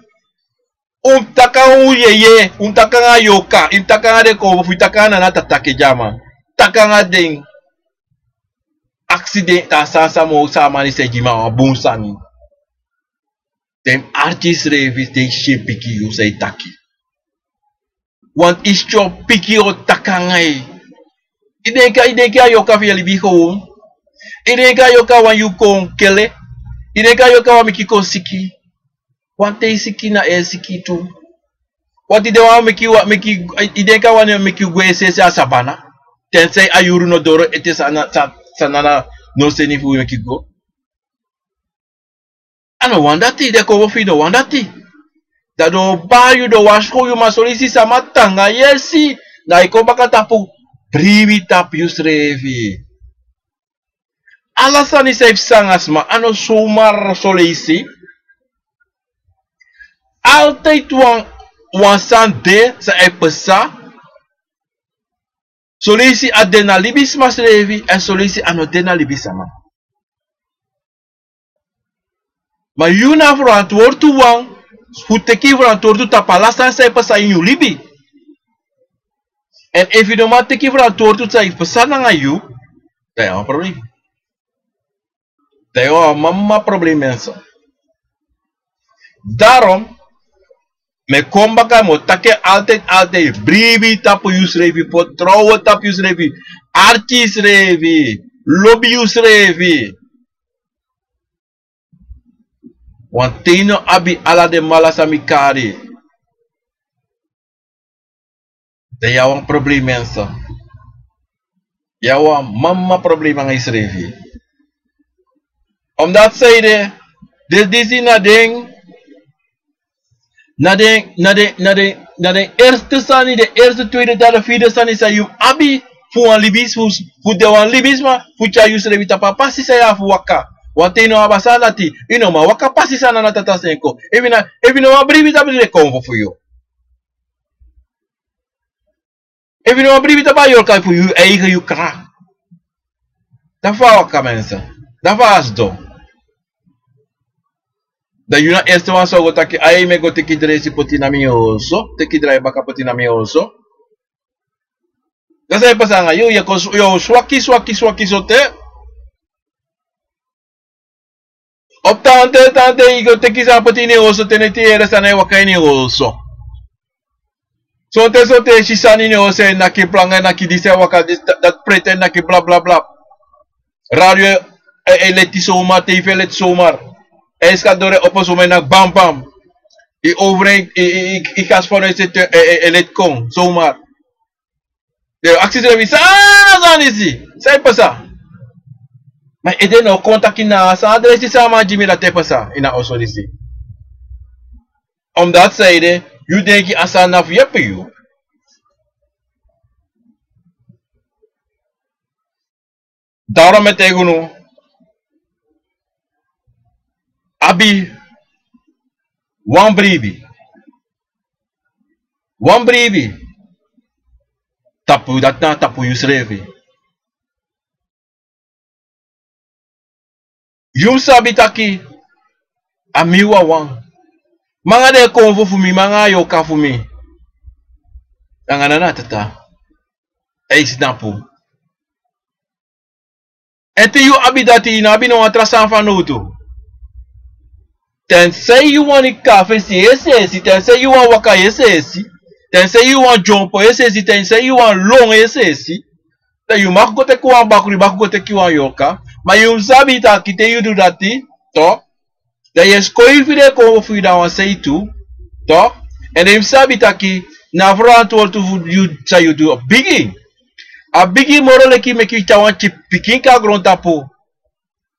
Un mus taki nanga un yeye, un mus taki nanga yorka, yu mus taki nanga den konfo fu yu, taki nanga nana, tata, ede, a man. Taki nanga den. Aksi den, taki san, san mi o, san a man disi e gi mi, a wan bun sani. Den mus arki yusrefi, den mus si en pikin yu san yu e taki. Want yu si yu pikin o taki nanga yu. Yu denki, yu denki a yorka fu yu e libi gewoon. Yu denki a yorka wani yu kon kele. Yu denki a yorka wani meki yu kon siki. Wanten yu siki na en siki tu. Wanten den wani meki yu, meki, yu denki a wani meki yu gwe sese a sabana. Tensei a yuru no doro ete san na, san, san nana no seni fu meki yu go. A no wani dati, den konfo fu yu no wani dati. Dan den o bari yu, den o warskow yu, ma son leisi sama tan nanga yesi, dan yu kon baka tapu, bribi tapu yusrefi. Ala sani san yu psa nanga sma, a no zomaar son leisi. Altijd wan, wan sani de san e psa. Son leisi a de na libisma srefi, èn son leisi a no de na libisma. Ma yu na ferantwortu wan fu teki ferantwortu tapu ala sani san e pasa ini yu libi. Èn efu yu no man teki ferantwortu san e pasa nanga yu, dan yu abi wan problem. Dan yu abi wan mama problem, mensen. Daarom, mi e kon baka, mi o taki en altijd, altijd, bribi tapu yusrefi, fertrow tapu yusrefi, arki yusrefi, lobi yusrefi. Wanten yu no abi ala den mala san mi kari, dan yu abi wan problem, mensen. Yu abi wan mama problem nanga yusrefi. Omdat san ede, dus disi na den, na den, na den, na den, na den eerste sani, den eerste, tweede, derde, vierde sani san yu abi fu wan libis, fu, fu de wan libisma, fu tyari yusrefi tapu a pasi san yu abi fu waka. Wanten yu no abi a sani dati, yu no man waka pasi san nana tata seni kon. Efu yu na, efu yu no man bribi tapu den konfo fu yu. Efu yu no man bribi tapu a yorka fu yu, eigen yu kra. Dan fa a waka, mensen? Dan fa a sidon? Dan yu na eerste wan san o go taki, ai, mi e go teki dresi poti na mi oso, teki drai baka poti na mi oso. Dan san e pasa nanga yu, yu kon, yu o swaki, swaki, swaki sote. Op tante, tante, yu go teki sani poti ini en oso, te neti yere san e waka ini en oso. Sonten, sonten e si sani ini en oso, e naki planga, e naki disi, e waka disi, da-, dati preti, e naki bla, bla, bla. Radio e, e leti zomaar, tv e leti zomaar. E skadore opo zomaar, e naki bam, bam. I overheid, i, i, i, i gasfornuis e, e, e, e leti kon, zomaar. Den o aksi yusrefi san, san disi, san e pasa? Ma yu ede no o kon taki na san a dresi san a man gi mi dati e pasa ini a oso disi. Omdat san ede, yu denki a sani na fu yepi yu. Daarom mi e taigi unu, abi wan bribi. Wan bribi. Tapu, dati na tapu yusrefi. Yu mus sabi taki a mi wawan. Mi nanga den konfo fu mi, mi nanga a yorka fu mi. Nanga nana, tata. A e sidon tapu. Èn te yu abi dati, yu no abi no wan tra sani fanowdu. Tensei yu wani kafe si esi esi, tensei yu wani waka esi esi, tensei yu wani dyompo esi esi, tensei yu wani lon esi esi, dan yu maki go teki wan bakru, yu maki go teki wan yorka. Ma yu mus sabi taki te yu du dati, toch, dan yu e skoifi den konfo fu yu na wan sei tu, toch. Èn den mus sabi taki na a ferantwortu fu yu san yu du a bigi. A bigi moro leki meki yu tyari wan pikin kon na grontapu.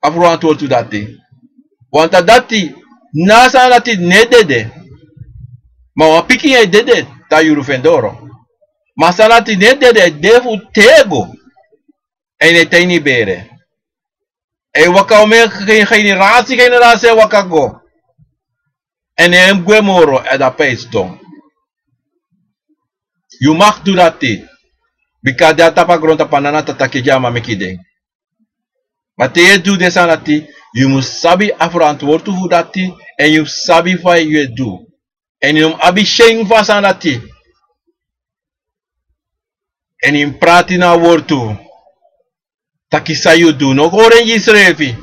A ferantwortu dati. Want a dati, na a sani dati no e dede. Ma wan pikin e dede, te a yuru fu en doro. Ma a sani dati no e dede, a e de fu tego. Èn a e tan ini bere. A e waka omeni, generatie, generatie e waka go. Èn a e gwe moro, a dape a e sidon. Yu maki du dati. Bika den a tapu a grontapu, a nana, tata, kedi, a mama meki den. Ma te yu e du den sani dati, yu mus sabi a ferantwortu fu dati, èn yu mus sabi fa yu e du. Èn yu no mus abi syen fu a sani dati. Èn yu mus prati na a wortu. Taki san yu du, no hori en gi yusrefi.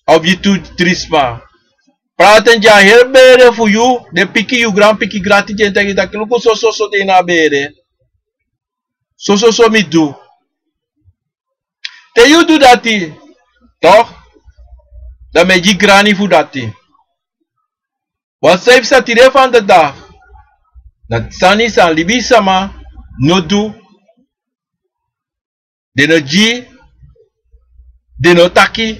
Of gi tu dri sma. Prati en gi a heri bere fu yu, den pikin, yu granpikin, granpikin, den taigi taki luku so so so de ini a bere. So so so mi du. Te yu du dati, toch, dan mi e gi grani fu dati. Want san yu psa tide van de dag, na sani san libisama no du, den no gi, den no taki,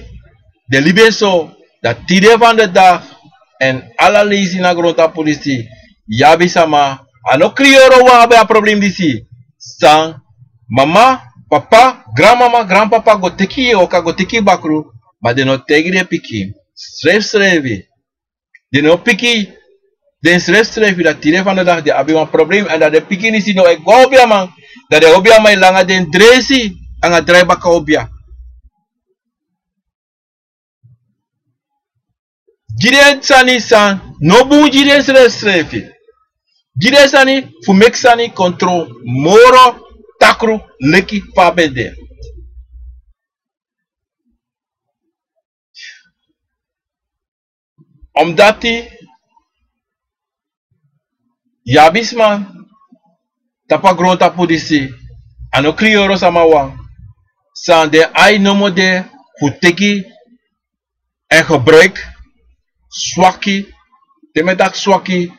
den libi en so, dan tide van de dag, èn ala leisi na grontapu disi, yu abi sama, a no kriyoro wan abi a problem disi, san, mama, papa, granmama, granpapa go teki yu, oka go teki bakru, ma den no taigi den pikin, srefsrefi, den no piki, den srefsrefi, dan tide van de dag den abi wan problem, èn dan den pikin disi no e go a obiaman, dan den obiaman e langa den dresi, nanga drai baka obia. Gi den sani san no bun gi den srefsrefi. Gi den sani fu meki sani kontrol moro takru leki fa a ben de. Omdati yu abi sma tapu a grontapu disi, a no kriyoro sama wan, san den ai nomo de fu teki èn gebruik swaki, te mi e taki swaki,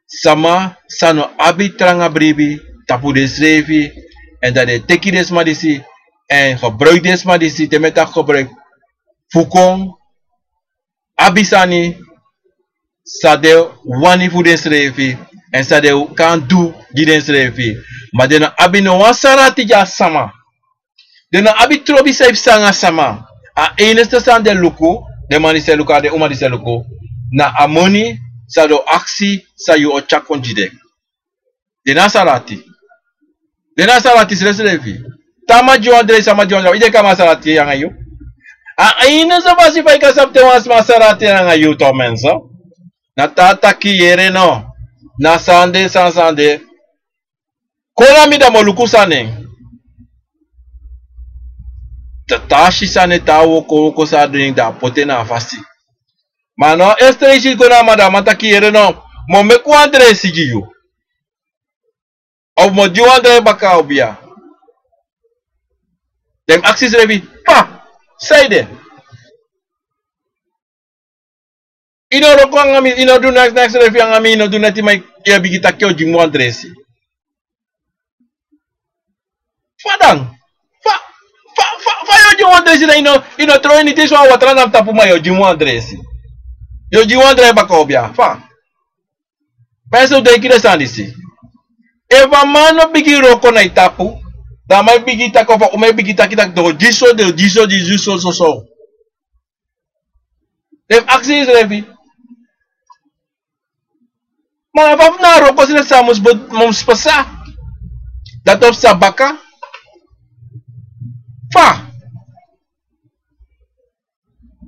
sama san no abi tranga bribi tapu densrefi, èn dan den e teki den sma disi èn gebruik den sma disi, te mi e taki gebruik, fu kon abi sani san den wani fu densrefi èn san den kan du gi densrefi. Ma den no abi no wan sani ati gi a sama. Den no abi trobi san yu psa nanga sama. A enigste san den luku, den man disi e luku, a den uma disi e luku, na a moni san den o aksi san yu o tyari kon gi den. Den no abi sani ati. Den no abi sani ati srefsrefi. Te a man gi wan dresi, a man gi wan dresi, yu denki a man abi sani ati nanga yu? A enigste fasi fa yu kan sabi te wan sma abi sani ati nanga yu, toch, mensen, na te a taki: Yere no, na sani de, sani sani de. Kon na mi, dan mi o luku san na en. Te a si san na en, te a wokowokoso a du en, dan a poti en na a fasi. Ma na a eerste leisi go na a man, dan a man taki: Yere no, mi o meki wan dresi gi yu. Of mi o gi wan drai baka obia. Den mus aksi srefi: Fa? San ede? Yu no wroko nanga mi, yu no du neks, neks srefi nanga mi, yu no du neti, ma yu e bigin taki yu o gi mi wan dresi. Fa dan? Fa, fa, fa, fa yu o gi mi wan dresi, dan yu no, yu no tron ini disi wan watra na mi tapu, ma yu o gi mi wan dresi? Yu o gi mi wan drai baka obia. Fa? Ma yu sa denki den sani disi. Efu a man no bigin wroko na yu tapu, dan a man e bigin taki, of a uma e bigin taki taki: Den o gi so, den o gi so, den o gi so, so, so. Den mus aksi densrefi. Ma fa fu na a wroko srefi san mus be-, mus pasa? Dati o psa baka? Fa?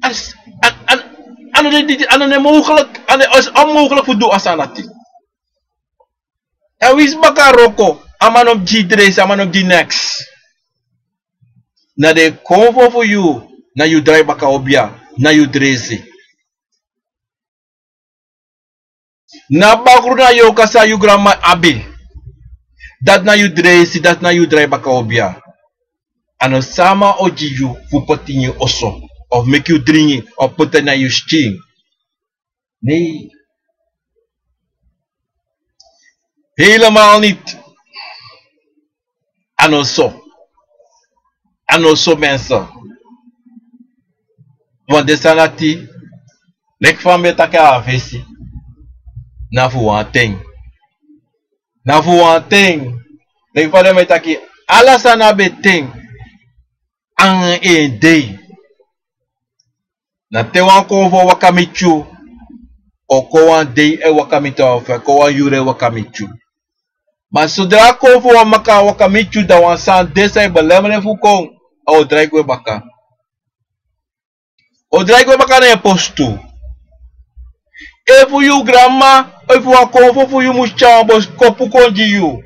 As, a, a, a no de, a no de mogelijk, a no, is onmogelijk fu du a sani dati. Èn winsi baka wroko, a man no mus gi dresi, a man no mus gi neks. Na den konfo fu yu, na yu drai baka obia, na yu dresi. Na bakru na yorka san yu granma abi. Dati na yu dreisi, dati na yu drai baka obia. A no sama o gi yu fu poti ini yu oso, of meki yu dringi, of poti na yu skin. Nee. Helemaal niet. A no so. A no so, mensen. Want den sani dati, leki fa mi e taki a fesi, na fu wan ten. Na fu wan ten. Leki fa den mi e taki, ala sani abi en ten. Anga en dei. Na te wan konfo waka miti yu, o kon wan dei e waka miti yu, of kon wan yuru e waka miti yu. Ma sodra a konfo waka, waka miti yu, dan wan sani de san e belemmer en fu kon, a o drai gwe baka. O drai gwe baka na en postu. Efu yu granma, efu wan konfo fu yu mus tyari wan boskopu kon gi yu,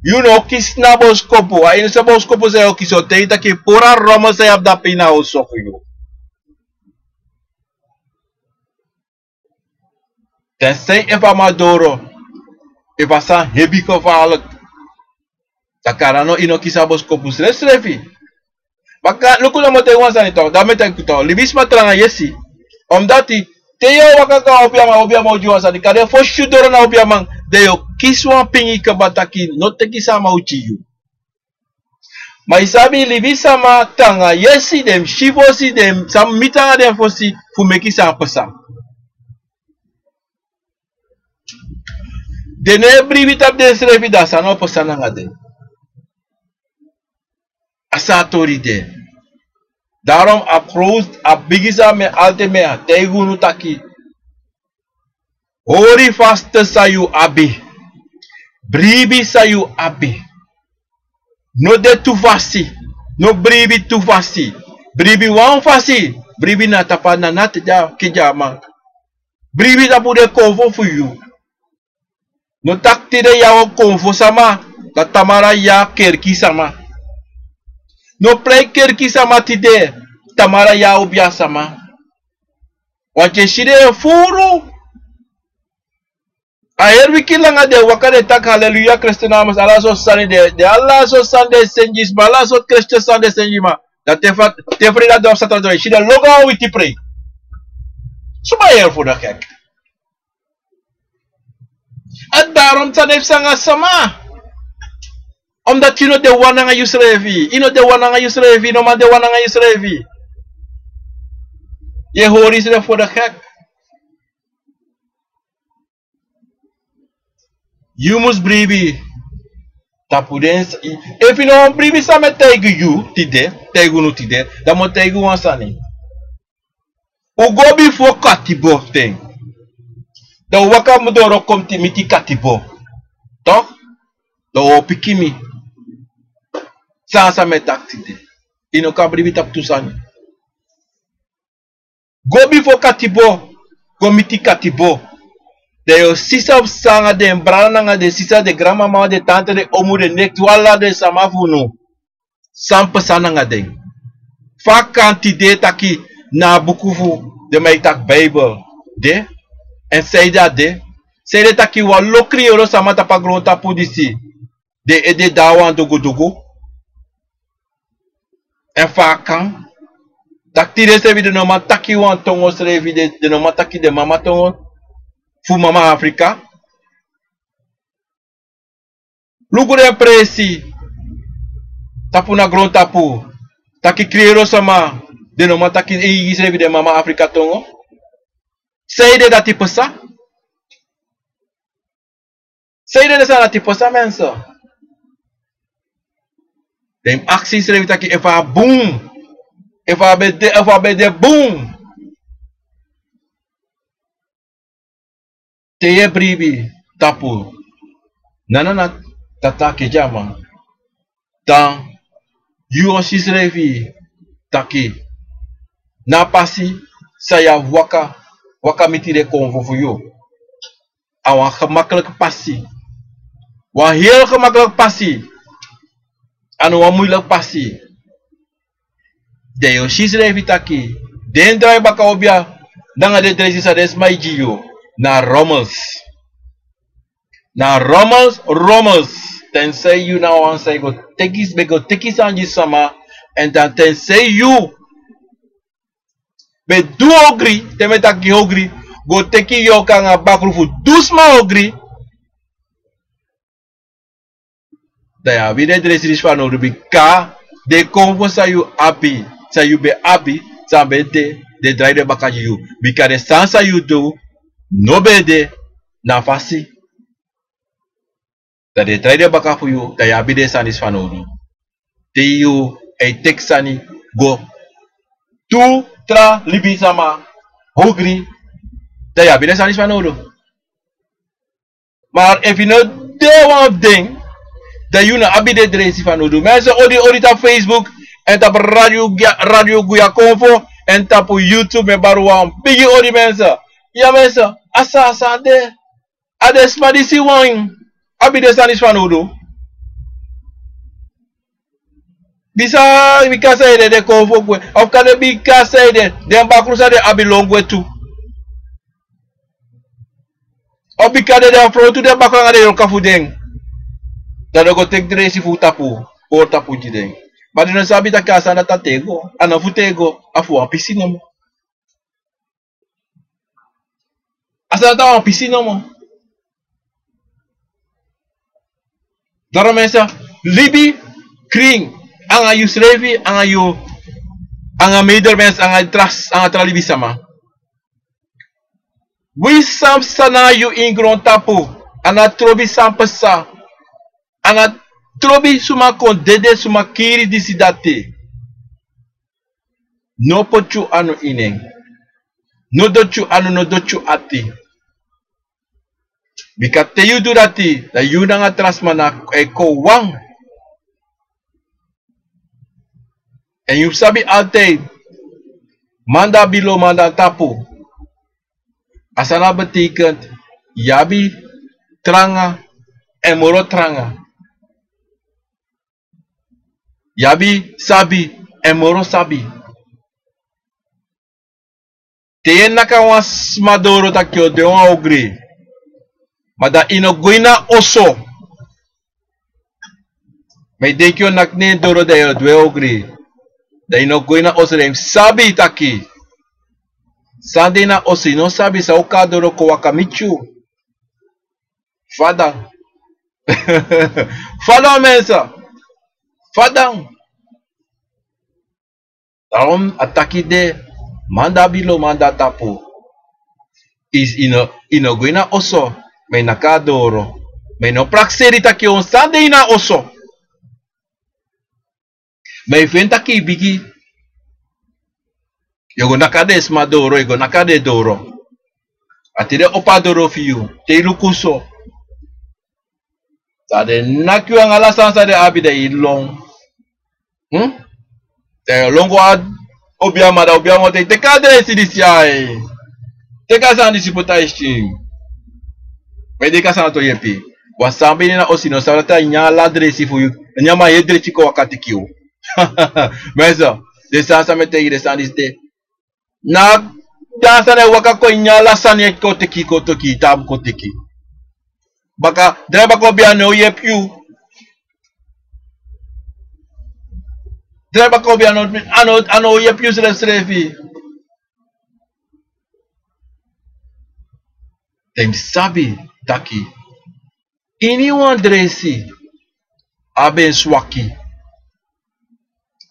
yu no o kisi na boskopu. A ini san boskopu san yu o kisi, o taigi taki puru a rommel san yu abi dape ini a oso fu yu. Tensei efu a man doro, efu a sani hebi, gevaarlijk, dan kande no, yu no kisi a boskopu srefsrefi. Baka, luku, dan mi o taigi wan sani toch, dan mi e taigi toch, libisma tranga yesi. Omdat te yu o waka kon a obiaman, obiaman o gi wan sani, kande fosi yu doro na obiaman, dan yu o kisi wan pingi kaba taki no teki san a man o gi yu. Ma yu sabi, libisma tranga yesi, den mus si fosi, den mus miti anga den fosi fu meki san pasa. Den no e bribi tapu densrefi, dan san no pasa nanga den. A so a tori de. Daarom a groot, a bigi sani mi e altijd mi e taigi unu taki, hori fast san yu abi. Bribi san yu abi. No de tu fasi. No bribi tu fasi. Bribi wan fasi. Bribi na tapu a nana te den kisi a man. Bribi tapu den konfo fu yu. No taki tide yu a wan konfo sama, dan tamara yu a kerki sama. No prei kerki sama tide, tamara yu a obia sama. Want yu e si den e furu. A heri wiki langa den e waka, den e taki haleluya, Kristen namus, ala sortu sani den, den ala sortu sani den e seni gi sma, ala sortu Kristen sani den e seni gi sma. Dan te fa, te freida doro, saterdag doro, yu si den logo a witi prei. Suma heri fu den gek. A daarom san den e psa nanga sama. Omdat yu no de wan nanga yusrefi. Yu no de wan nanga yusrefi. Yu no man de wan nanga yusrefi. Yu e hori yusrefi fu den gek. Yu mus bribi tapu den s-, efu yu no wani bribi san mi e taigi yu tide, taigi unu tide, dan mi o taigi unu wan sani. Un go bifo katibo ten. Dan un waka mu doro kon miti katibo. Toch? Dan un o piki mi san san mi e taki tide. Yu no kan bribi tapu tu sani. Go bifo katibo, go miti katibo. Dan yu o si san pasa nanga den brada nanga den sisa, den granmama, den tante, den omu, den nekti, ala den sama fu unu. San pasa nanga den. Fa a kan tide taki na a buku fu den man e taki Bijbel de, èn sanede a de, sanede taki wan lo kriyoro sama tapu a grontapu disi, den ede de na wan dugudugu. Èn fa a kan taki tide srefi den no man taki wan tongo srefi, den, den no man taki den mama tongo fu mama Afrika. Luku den presi tapu na grontapu, taki kriyoro sama, den no man taki, e, srefi den mama Afrika tongo. Sanede dati pasa? Sanede den sani dati pasa, mensen? Den aksi srefi taki efu a bun, efu a ben de, efu a ben de bun. Te yu e bribi tapu nana, nana, tata, keti a man, dan yu o si srefi taki na a pasi san yu abi waka, waka miti den konfo fu yu. A wan gemakkelijk pasi. Wan heel gemakkelijk pasi. A no wan moeilijk pasi. Dan yu o si srefi taki den drai baka obia nanga den dreisi san den sma e gi yu. Na romels. Na romels, romels. Tensei yu na wan san yu go teki, ben go teki sani gi sama, èn dan tensei yu ben du ogri, te mi e taki ogri, go teki yorka nanga bakru fu du sma ogri, dan yu abi den dresi disi fanowdu, bika den konfo san yu abi, san yu ben abi, san ben de, den drai den baka gi yu. Bika den sani san yu du no ben de na fasi. Dan den drai den baka fu yu, dan yu abi den sani disi fanowdu. Te yu e teki sani go tu tra libisama ogri, dan yu abi den sani disi fanowdu. Maar efu yu no de wan fu den, dan yu no abi den dresi fanowdu. Mensen, odi, odi tapu Facebook, èn tapu Radio Guya, Radio Guya Konfo, èn tapu YouTube, mi e bari wan bigi odi, mensen. Ya, mensen, a san, a san de. A den sma disi wan abi den sani disi fanowdu. Bisa, bika san ede den konfo gwe. Of kan de bika san ede den bakru san den abi lon gwe tu. Of bika den, den frontu den bakru nanga den yorka fu den. Dan den go teki dresi fu tapu, pori tapu gi den. Ma den no sabi taki a sani dati a tego, a no fu tego, a fu wan pisi nomo. A sani dati a wan pisi nomo. Daarom mensen, libi krin, anga yusrefi, anga yu, anga medermens, anga tra, anga tra libisama. Wi san psa na yu ini grontapu, a no trobi san psa, a no trobi suma kon dede, suma kiri, disi, dati. No poti yu anu ini en. No doti yu anu, no doti yu ati. Bika te yu du dati, dan yu nanga tra sma na e kon wan. Èn yu sabi altijd, man di abi lo, man di abi tapu. A sani dati betekent yu abi tranga èn moro tranga. Yu abi sabi èn moro sabi. Te yu e naki wan sma doro taki yu o du en wan ogri, ma dan yu no go ini a oso. Ma yu denki yu o naki na en doro, dan yu o du en ogri. Dan yu no go ini a oso, dan yu mus sabi taki san de ini a oso, yu no sabi, san o kon a doro kon waka miti yu. Fadon. Fadon, mensen. Fadon. Daarom a taki de, man di abi lo, man di abi tapu. Yu, yu no, yu no go ini a oso, ma yu naki a doro. Ma yu no prakseri taki yu o san de ini a oso. Ma yu feni taki yu bigi, yu o go naki a den sma doro, yu o go naki a den doro. A te den opo a doro fu yu, te yu luku so, dan den naki yu anga ala sani san den abi, dan yu lon. Hmm? Dan yu lon go a obiaman, dan obiaman o taki: "Teki a dresi disi ya, eh. Teki a sani disi poti a yu skin." Ma yu denki a sani dati o yepi? Wan sani ben de na oso, yu no sabi dati a nyan ala dresi fu yu. A nyan a man yu e dresi kon waka teki yu. Mensen, den sani san mi e taigi yu, den sani disi de. Na den sani e waka kon nyan ala sani, e kon teki, kon teki, tapu kon teki. Baka, drai baka obia no o yepi yu. Drai baka obia no, a no, a no o yepi yu srefsrefi. Den mus sabi taki iniwan dresi abi en swaki.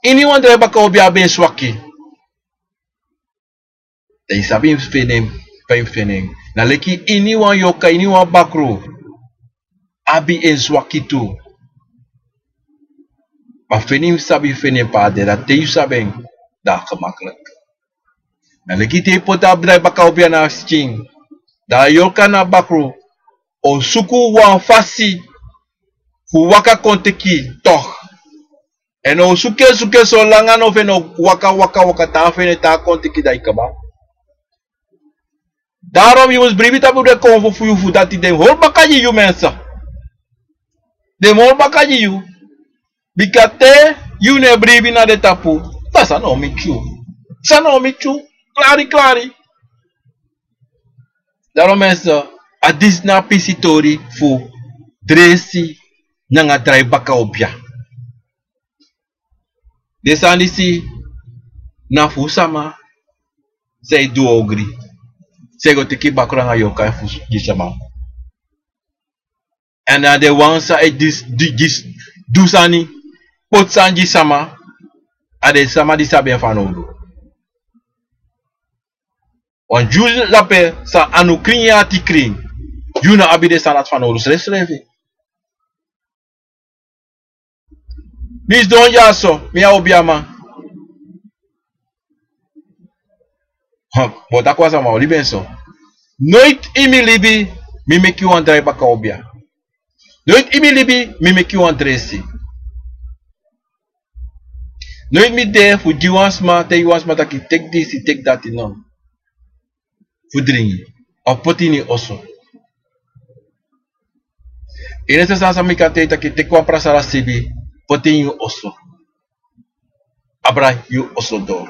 Iniwan drai baka obia abi en swaki. Dan yu sabi fu feni en, fa yu mus feni en. Na leki iniwan yorka, iniwan bakru abi en swaki tu. Ma feni yu mus sabi fu feni en pe a de, dan te yu sabi en, dan a gemakkelijk. Na leki te yu poti a drai baka obia na a skin, dan a yorka na a bakru o suku wan fasi fu waka kon teki toch. Èn o suku en, suku en solanga no feni, o waka, waka, waka, te a feni en, te a kon teki, dan yu kaba. Daarom yu mus bribi tapu den konfo fu yu, fu dati den hori baka gi yu, mensen. Den mus hori baka gi yu. Bika te yu no e bribi na den tapu, dan san no o miti yu. San no o miti yu. Klari, klari. Daarom mensen, a disi na a pisi tori fu dresi nanga drai baka obia. Den sani disi na fu sama san e du ogri, san e go teki bakru nanga yorka fu gi sama. Èn na den wan san e disi, di, disi, du sani, poti sani gi sama, a den sama di sabi en fanowdu. Wan gi yu lape san a no krin, yu ati krin. Yu no abi den sani dati fanowdu srefsrefi. Mi sidon dyaso, mi a obiaman. Bo taki wan sama o libi en so. Noiti ini mi libi mi meki wan drai baka obia. Noiti ini mi libi mi meki wan dresi. Noiti mi de fu gi wan sma, taigi wan sma taki teki disi, teki dati, no. Fu dringi, of poti ini oso. Ini a sani san mi kan taigi taki teki wan prasara sibi, poti ini yu oso. Abra yu oso doro.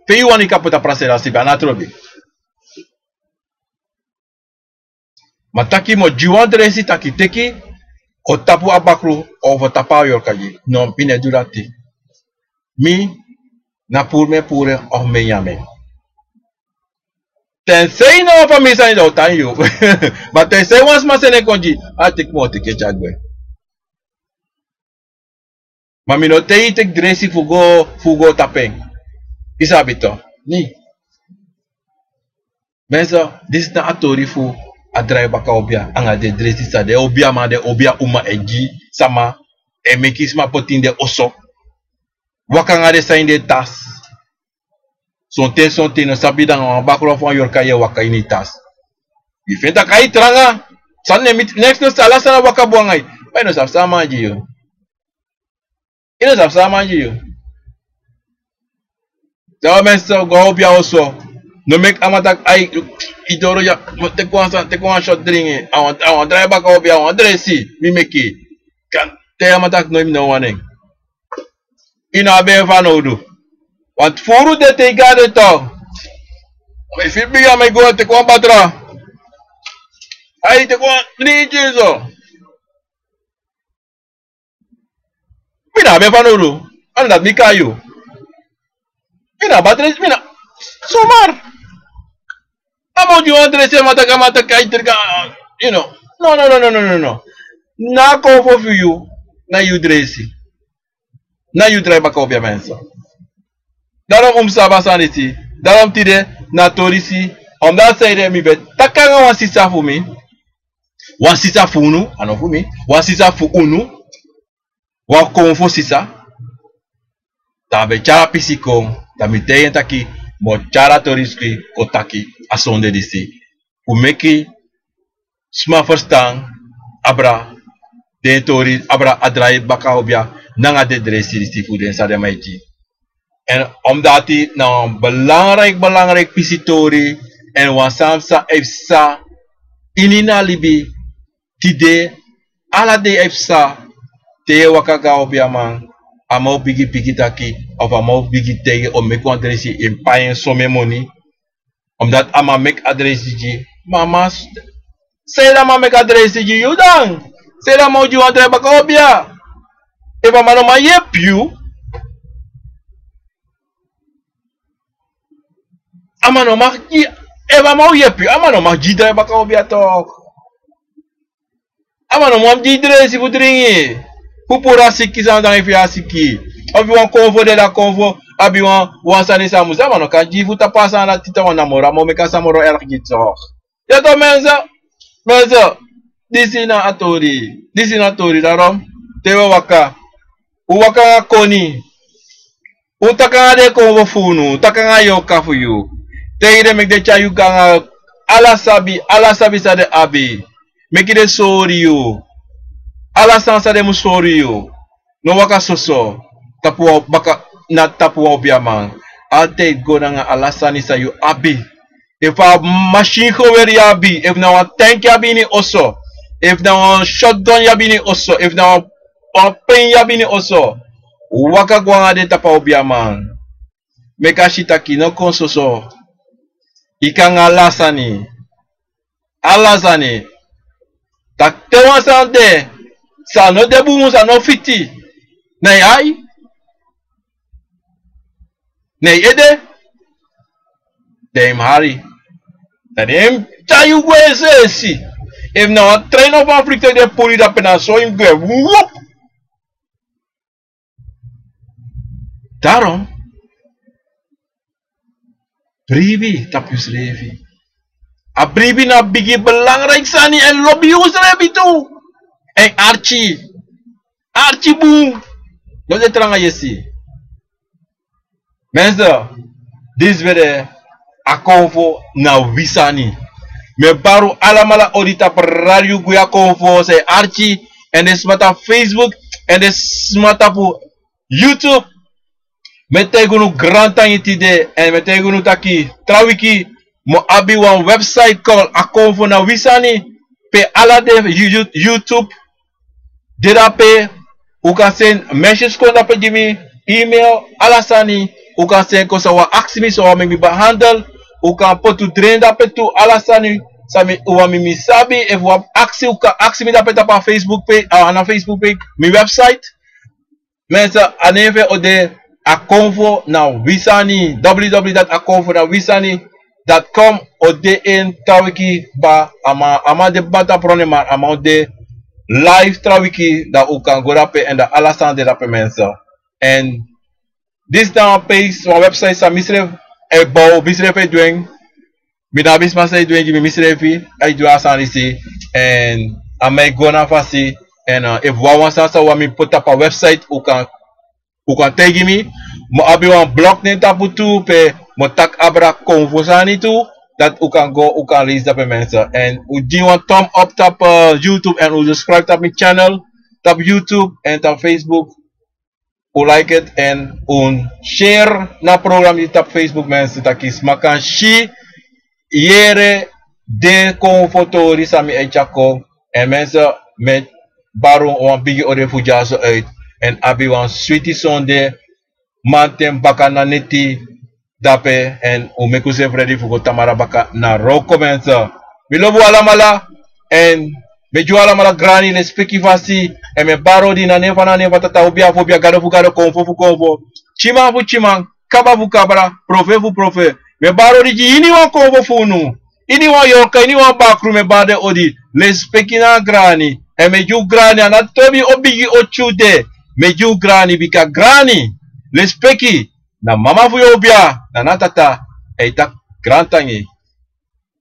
Pe yu wani kan poti a prasara sibi, a no trobi. Ma taki mi o gi wan dresi taki teki, o tapu a bakru, of o tapu a yorka gi. No, mi no e du dati. Mi na puru mi e puru en of mi e nyan en. Tensei na wan famiri sani dan o tan yu. Ma tensei wan sma seni en kon gi, a teki mi o teki en tyari gwe. Ma mi no taigi yu teki dresi fu go, fu go tapu en. Yu sabi to. Ni. Mensen, disi na a tori fu a drai baka obia anga den dresi san den obiaman, den obia uma e gi sama, e meki sma poti ini den oso. Waka anga den sani ini den tasi. Sonten, sonten yu no sabi dan wan bakru fu wan yorka yu e waka ini yu tasi. Yu feni taki a yu tranga. Sani no e miti, neks no, ala sani e waka bun anga yu. Ma yu no sabi san a man gi yu. Yu no sabi san a man gi yu. Te wan mens go a obia oso, no meki a man taki ai, yu doro ya, teki wan sani, teki wan shot dringi, a wan, a wan drai baka obia, a wan dresi mi meki. Kan, te a man taki no, mi no wani en. Yu no abi en fanowdu. Want furu de te yu go a den tok. Ma efu yu bigin a man e go teki wan batra. Ai, teki wan dringi so. Mi no abi en fanowdu. A no dati mi kai yu. Mi no abi a dresi, mi no. Sumar. A man o gi wan dresi, a man taki, a man taki, ai, teki, you know. No, no, no. Na a konfo fu yu, na yu dresi. Na yu drai baka obia, mensen. Daarom un mus sabi a sani disi. Daarom tide na a tori disi. Omdat a sani de mi ben taki nanga wan sisa fu mi. Wan sisa fu unu, a no fu mi. Wan sisa fu unu. Wan konfo sisa. Dan a ben tyari a pisi kon, dan mi taigi en taki, mi o tyari a tori disi kon taki a sonde disi. Fu meki sma ferstan, abra den tori, abra a drai baka obia, nanga den dresi disi fu den san den man e gi. Èn omdati na wan belangrijk, belangrijk pisi tori, èn wan sani san e psa ini a libi, tide, ala dei e psa, te yu e waka go a obiaman, a man o bigin piki taki, of a man o bigin taigi, o meki wan dresi, yu e pai en somen moni, omdat a man meki a dresi gi. Ma a man, sanede a man meki a dresi gi yu dan? Sanede a man o gi wan drai baka obia? Efu a man no man yepi yu, a man no man gi, efu a man o yepi yu, a man no man gi drai baka obia tok. A man no man gi dresi fu dringi, fu puru a siki san dan efu yu a siki. Efu wan konfo de, dan konfo abi wan, wan sani san a mus, a man no kan gi fu tapu a sani dati, dan wan namoro a man o meki a san moro erg gi tok. Ya toch, mensen. Mensen, disi na a tori. Disi na a tori, daarom. Te un e waka, un waka nanga koni. Un taki nanga den konfo fu unu, un taki nanga yorka fu yu. Taigi den meki den tyari yu go nanga ala sabi, ala sabi san den abi. Meki den sori yu. Ala sani san den mus sori yu. No waka soso. Tapu wan baka, na tapu wan obiaman. Altijd go nanga ala sani san yu abi. Efu a masin geweer yu abi, efu na wan tank yu abi ini oso, efu na wan shotgun yu abi ini oso, efu na wan, wan pen yu abi ini oso, waka go nanga den tapu a obiaman. Meki a si taki no kon soso. Yu kan nanga ala sani. ala sani. Taki te wan sani de san no de bun, san no fiti, na yu ai, na yu ede, dan yu mus hari. Dan den mus tyari yu gwe esi esi. Efu na wan trein of wan vliegtuig den puru yu dape, na so yu mus gwe. Wup. Daarom, bribi tapu yusrefi. A bribi na bigi belangrijk sani, èn lobi yusrefi tu. Èn arki, arki bun. No de tranga yesi. Mensen, disi ben de Akomfo na wi sani. Mi e bari un alamala odi tapu Radio Guya Akomfo, san e arki, èn den sma tapu Facebook, èn den sma tapu YouTube. Mi e taigi unu grantangi tide, èn mi e taigi unu taki tra wiki mi o abi wan website called Akomfo na wi sani, pe ala den You-, You-, YouTube de dape. Un kan seni message kon dape gi mi, email, ala sani. Un kan seni kon san un wani aksi mi, san un wani meki mi behandel. Un kan poti un dren dape tu, ala sani san mi, un wani meki mi sabi. Efu un abi aksi, un kan aksi mi dape tapu a Facebook page, a, na Facebook page, mi website. Mensen, a nen fu en o de Akomfo na wi sani, w w w dot akomfo na wi sani dot com. O de en tra wiki kba, a man, a man de bata prone, ma a man o de live tra wiki, dan un kan go dape èn dan ala sani de dape, mensen. Èn disi na wan page, wan website san misrefi e bow, misrefi e du en. Mi no abi sma san e du en gi mi, misrefi e du a sani disi. Èn a man e go na fasi. Èn, eh, efu wan wan sani san un wani mi poti tapu a website, un kan, un kan taigi mi. Mi o abi wan blog nen tapu tu, pe mi o taki abra Akomfo sani tu. Dati un kan go, un kan leisi dape, mensen. Èn un gi wan thumb up tapu, eh, YouTube, èn un subscribe tapu mi channel tapu YouTube èn tapu Facebook. Un like it èn un share na program disi tapu Facebook, mensen, taki sma kan si, yere den Akomfo tori san mi e tyari kon. Èn mensen, mi e bari un wan bigi odi fu dyaso uit. Èn abi wan switi sonde, mamanten baka na neti dape, èn un meki unsrefi ready fu go tamara baka na wroko, mensen. Mi lobi un alamala, èn mi e gi un alamala grani lespeki fasi, èn mi e bari odi na nen fu, na nen fu Tata, obia fu obia, gado fu gado, konfo fu konfo, tyiman fu tyiman, kaba fu kabra, profe fu profe. Mi e bari odi gi iniwan konfo fu unu, iniwan yorka, iniwan bakru, mi e bari den odi. Lespeki na grani, èn mi e gi un grani, a no tobi o bigi o tyu de, mi e gi un grani, bika grani, lespeki, na mama fu yu obia, na na tata, èn yu taki grantangi.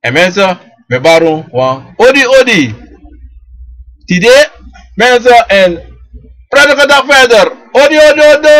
Èn mensen, mi e bari un wan odi odi. Tide, mensen, èn Freddy Kota Feder. Odi, odi, odi.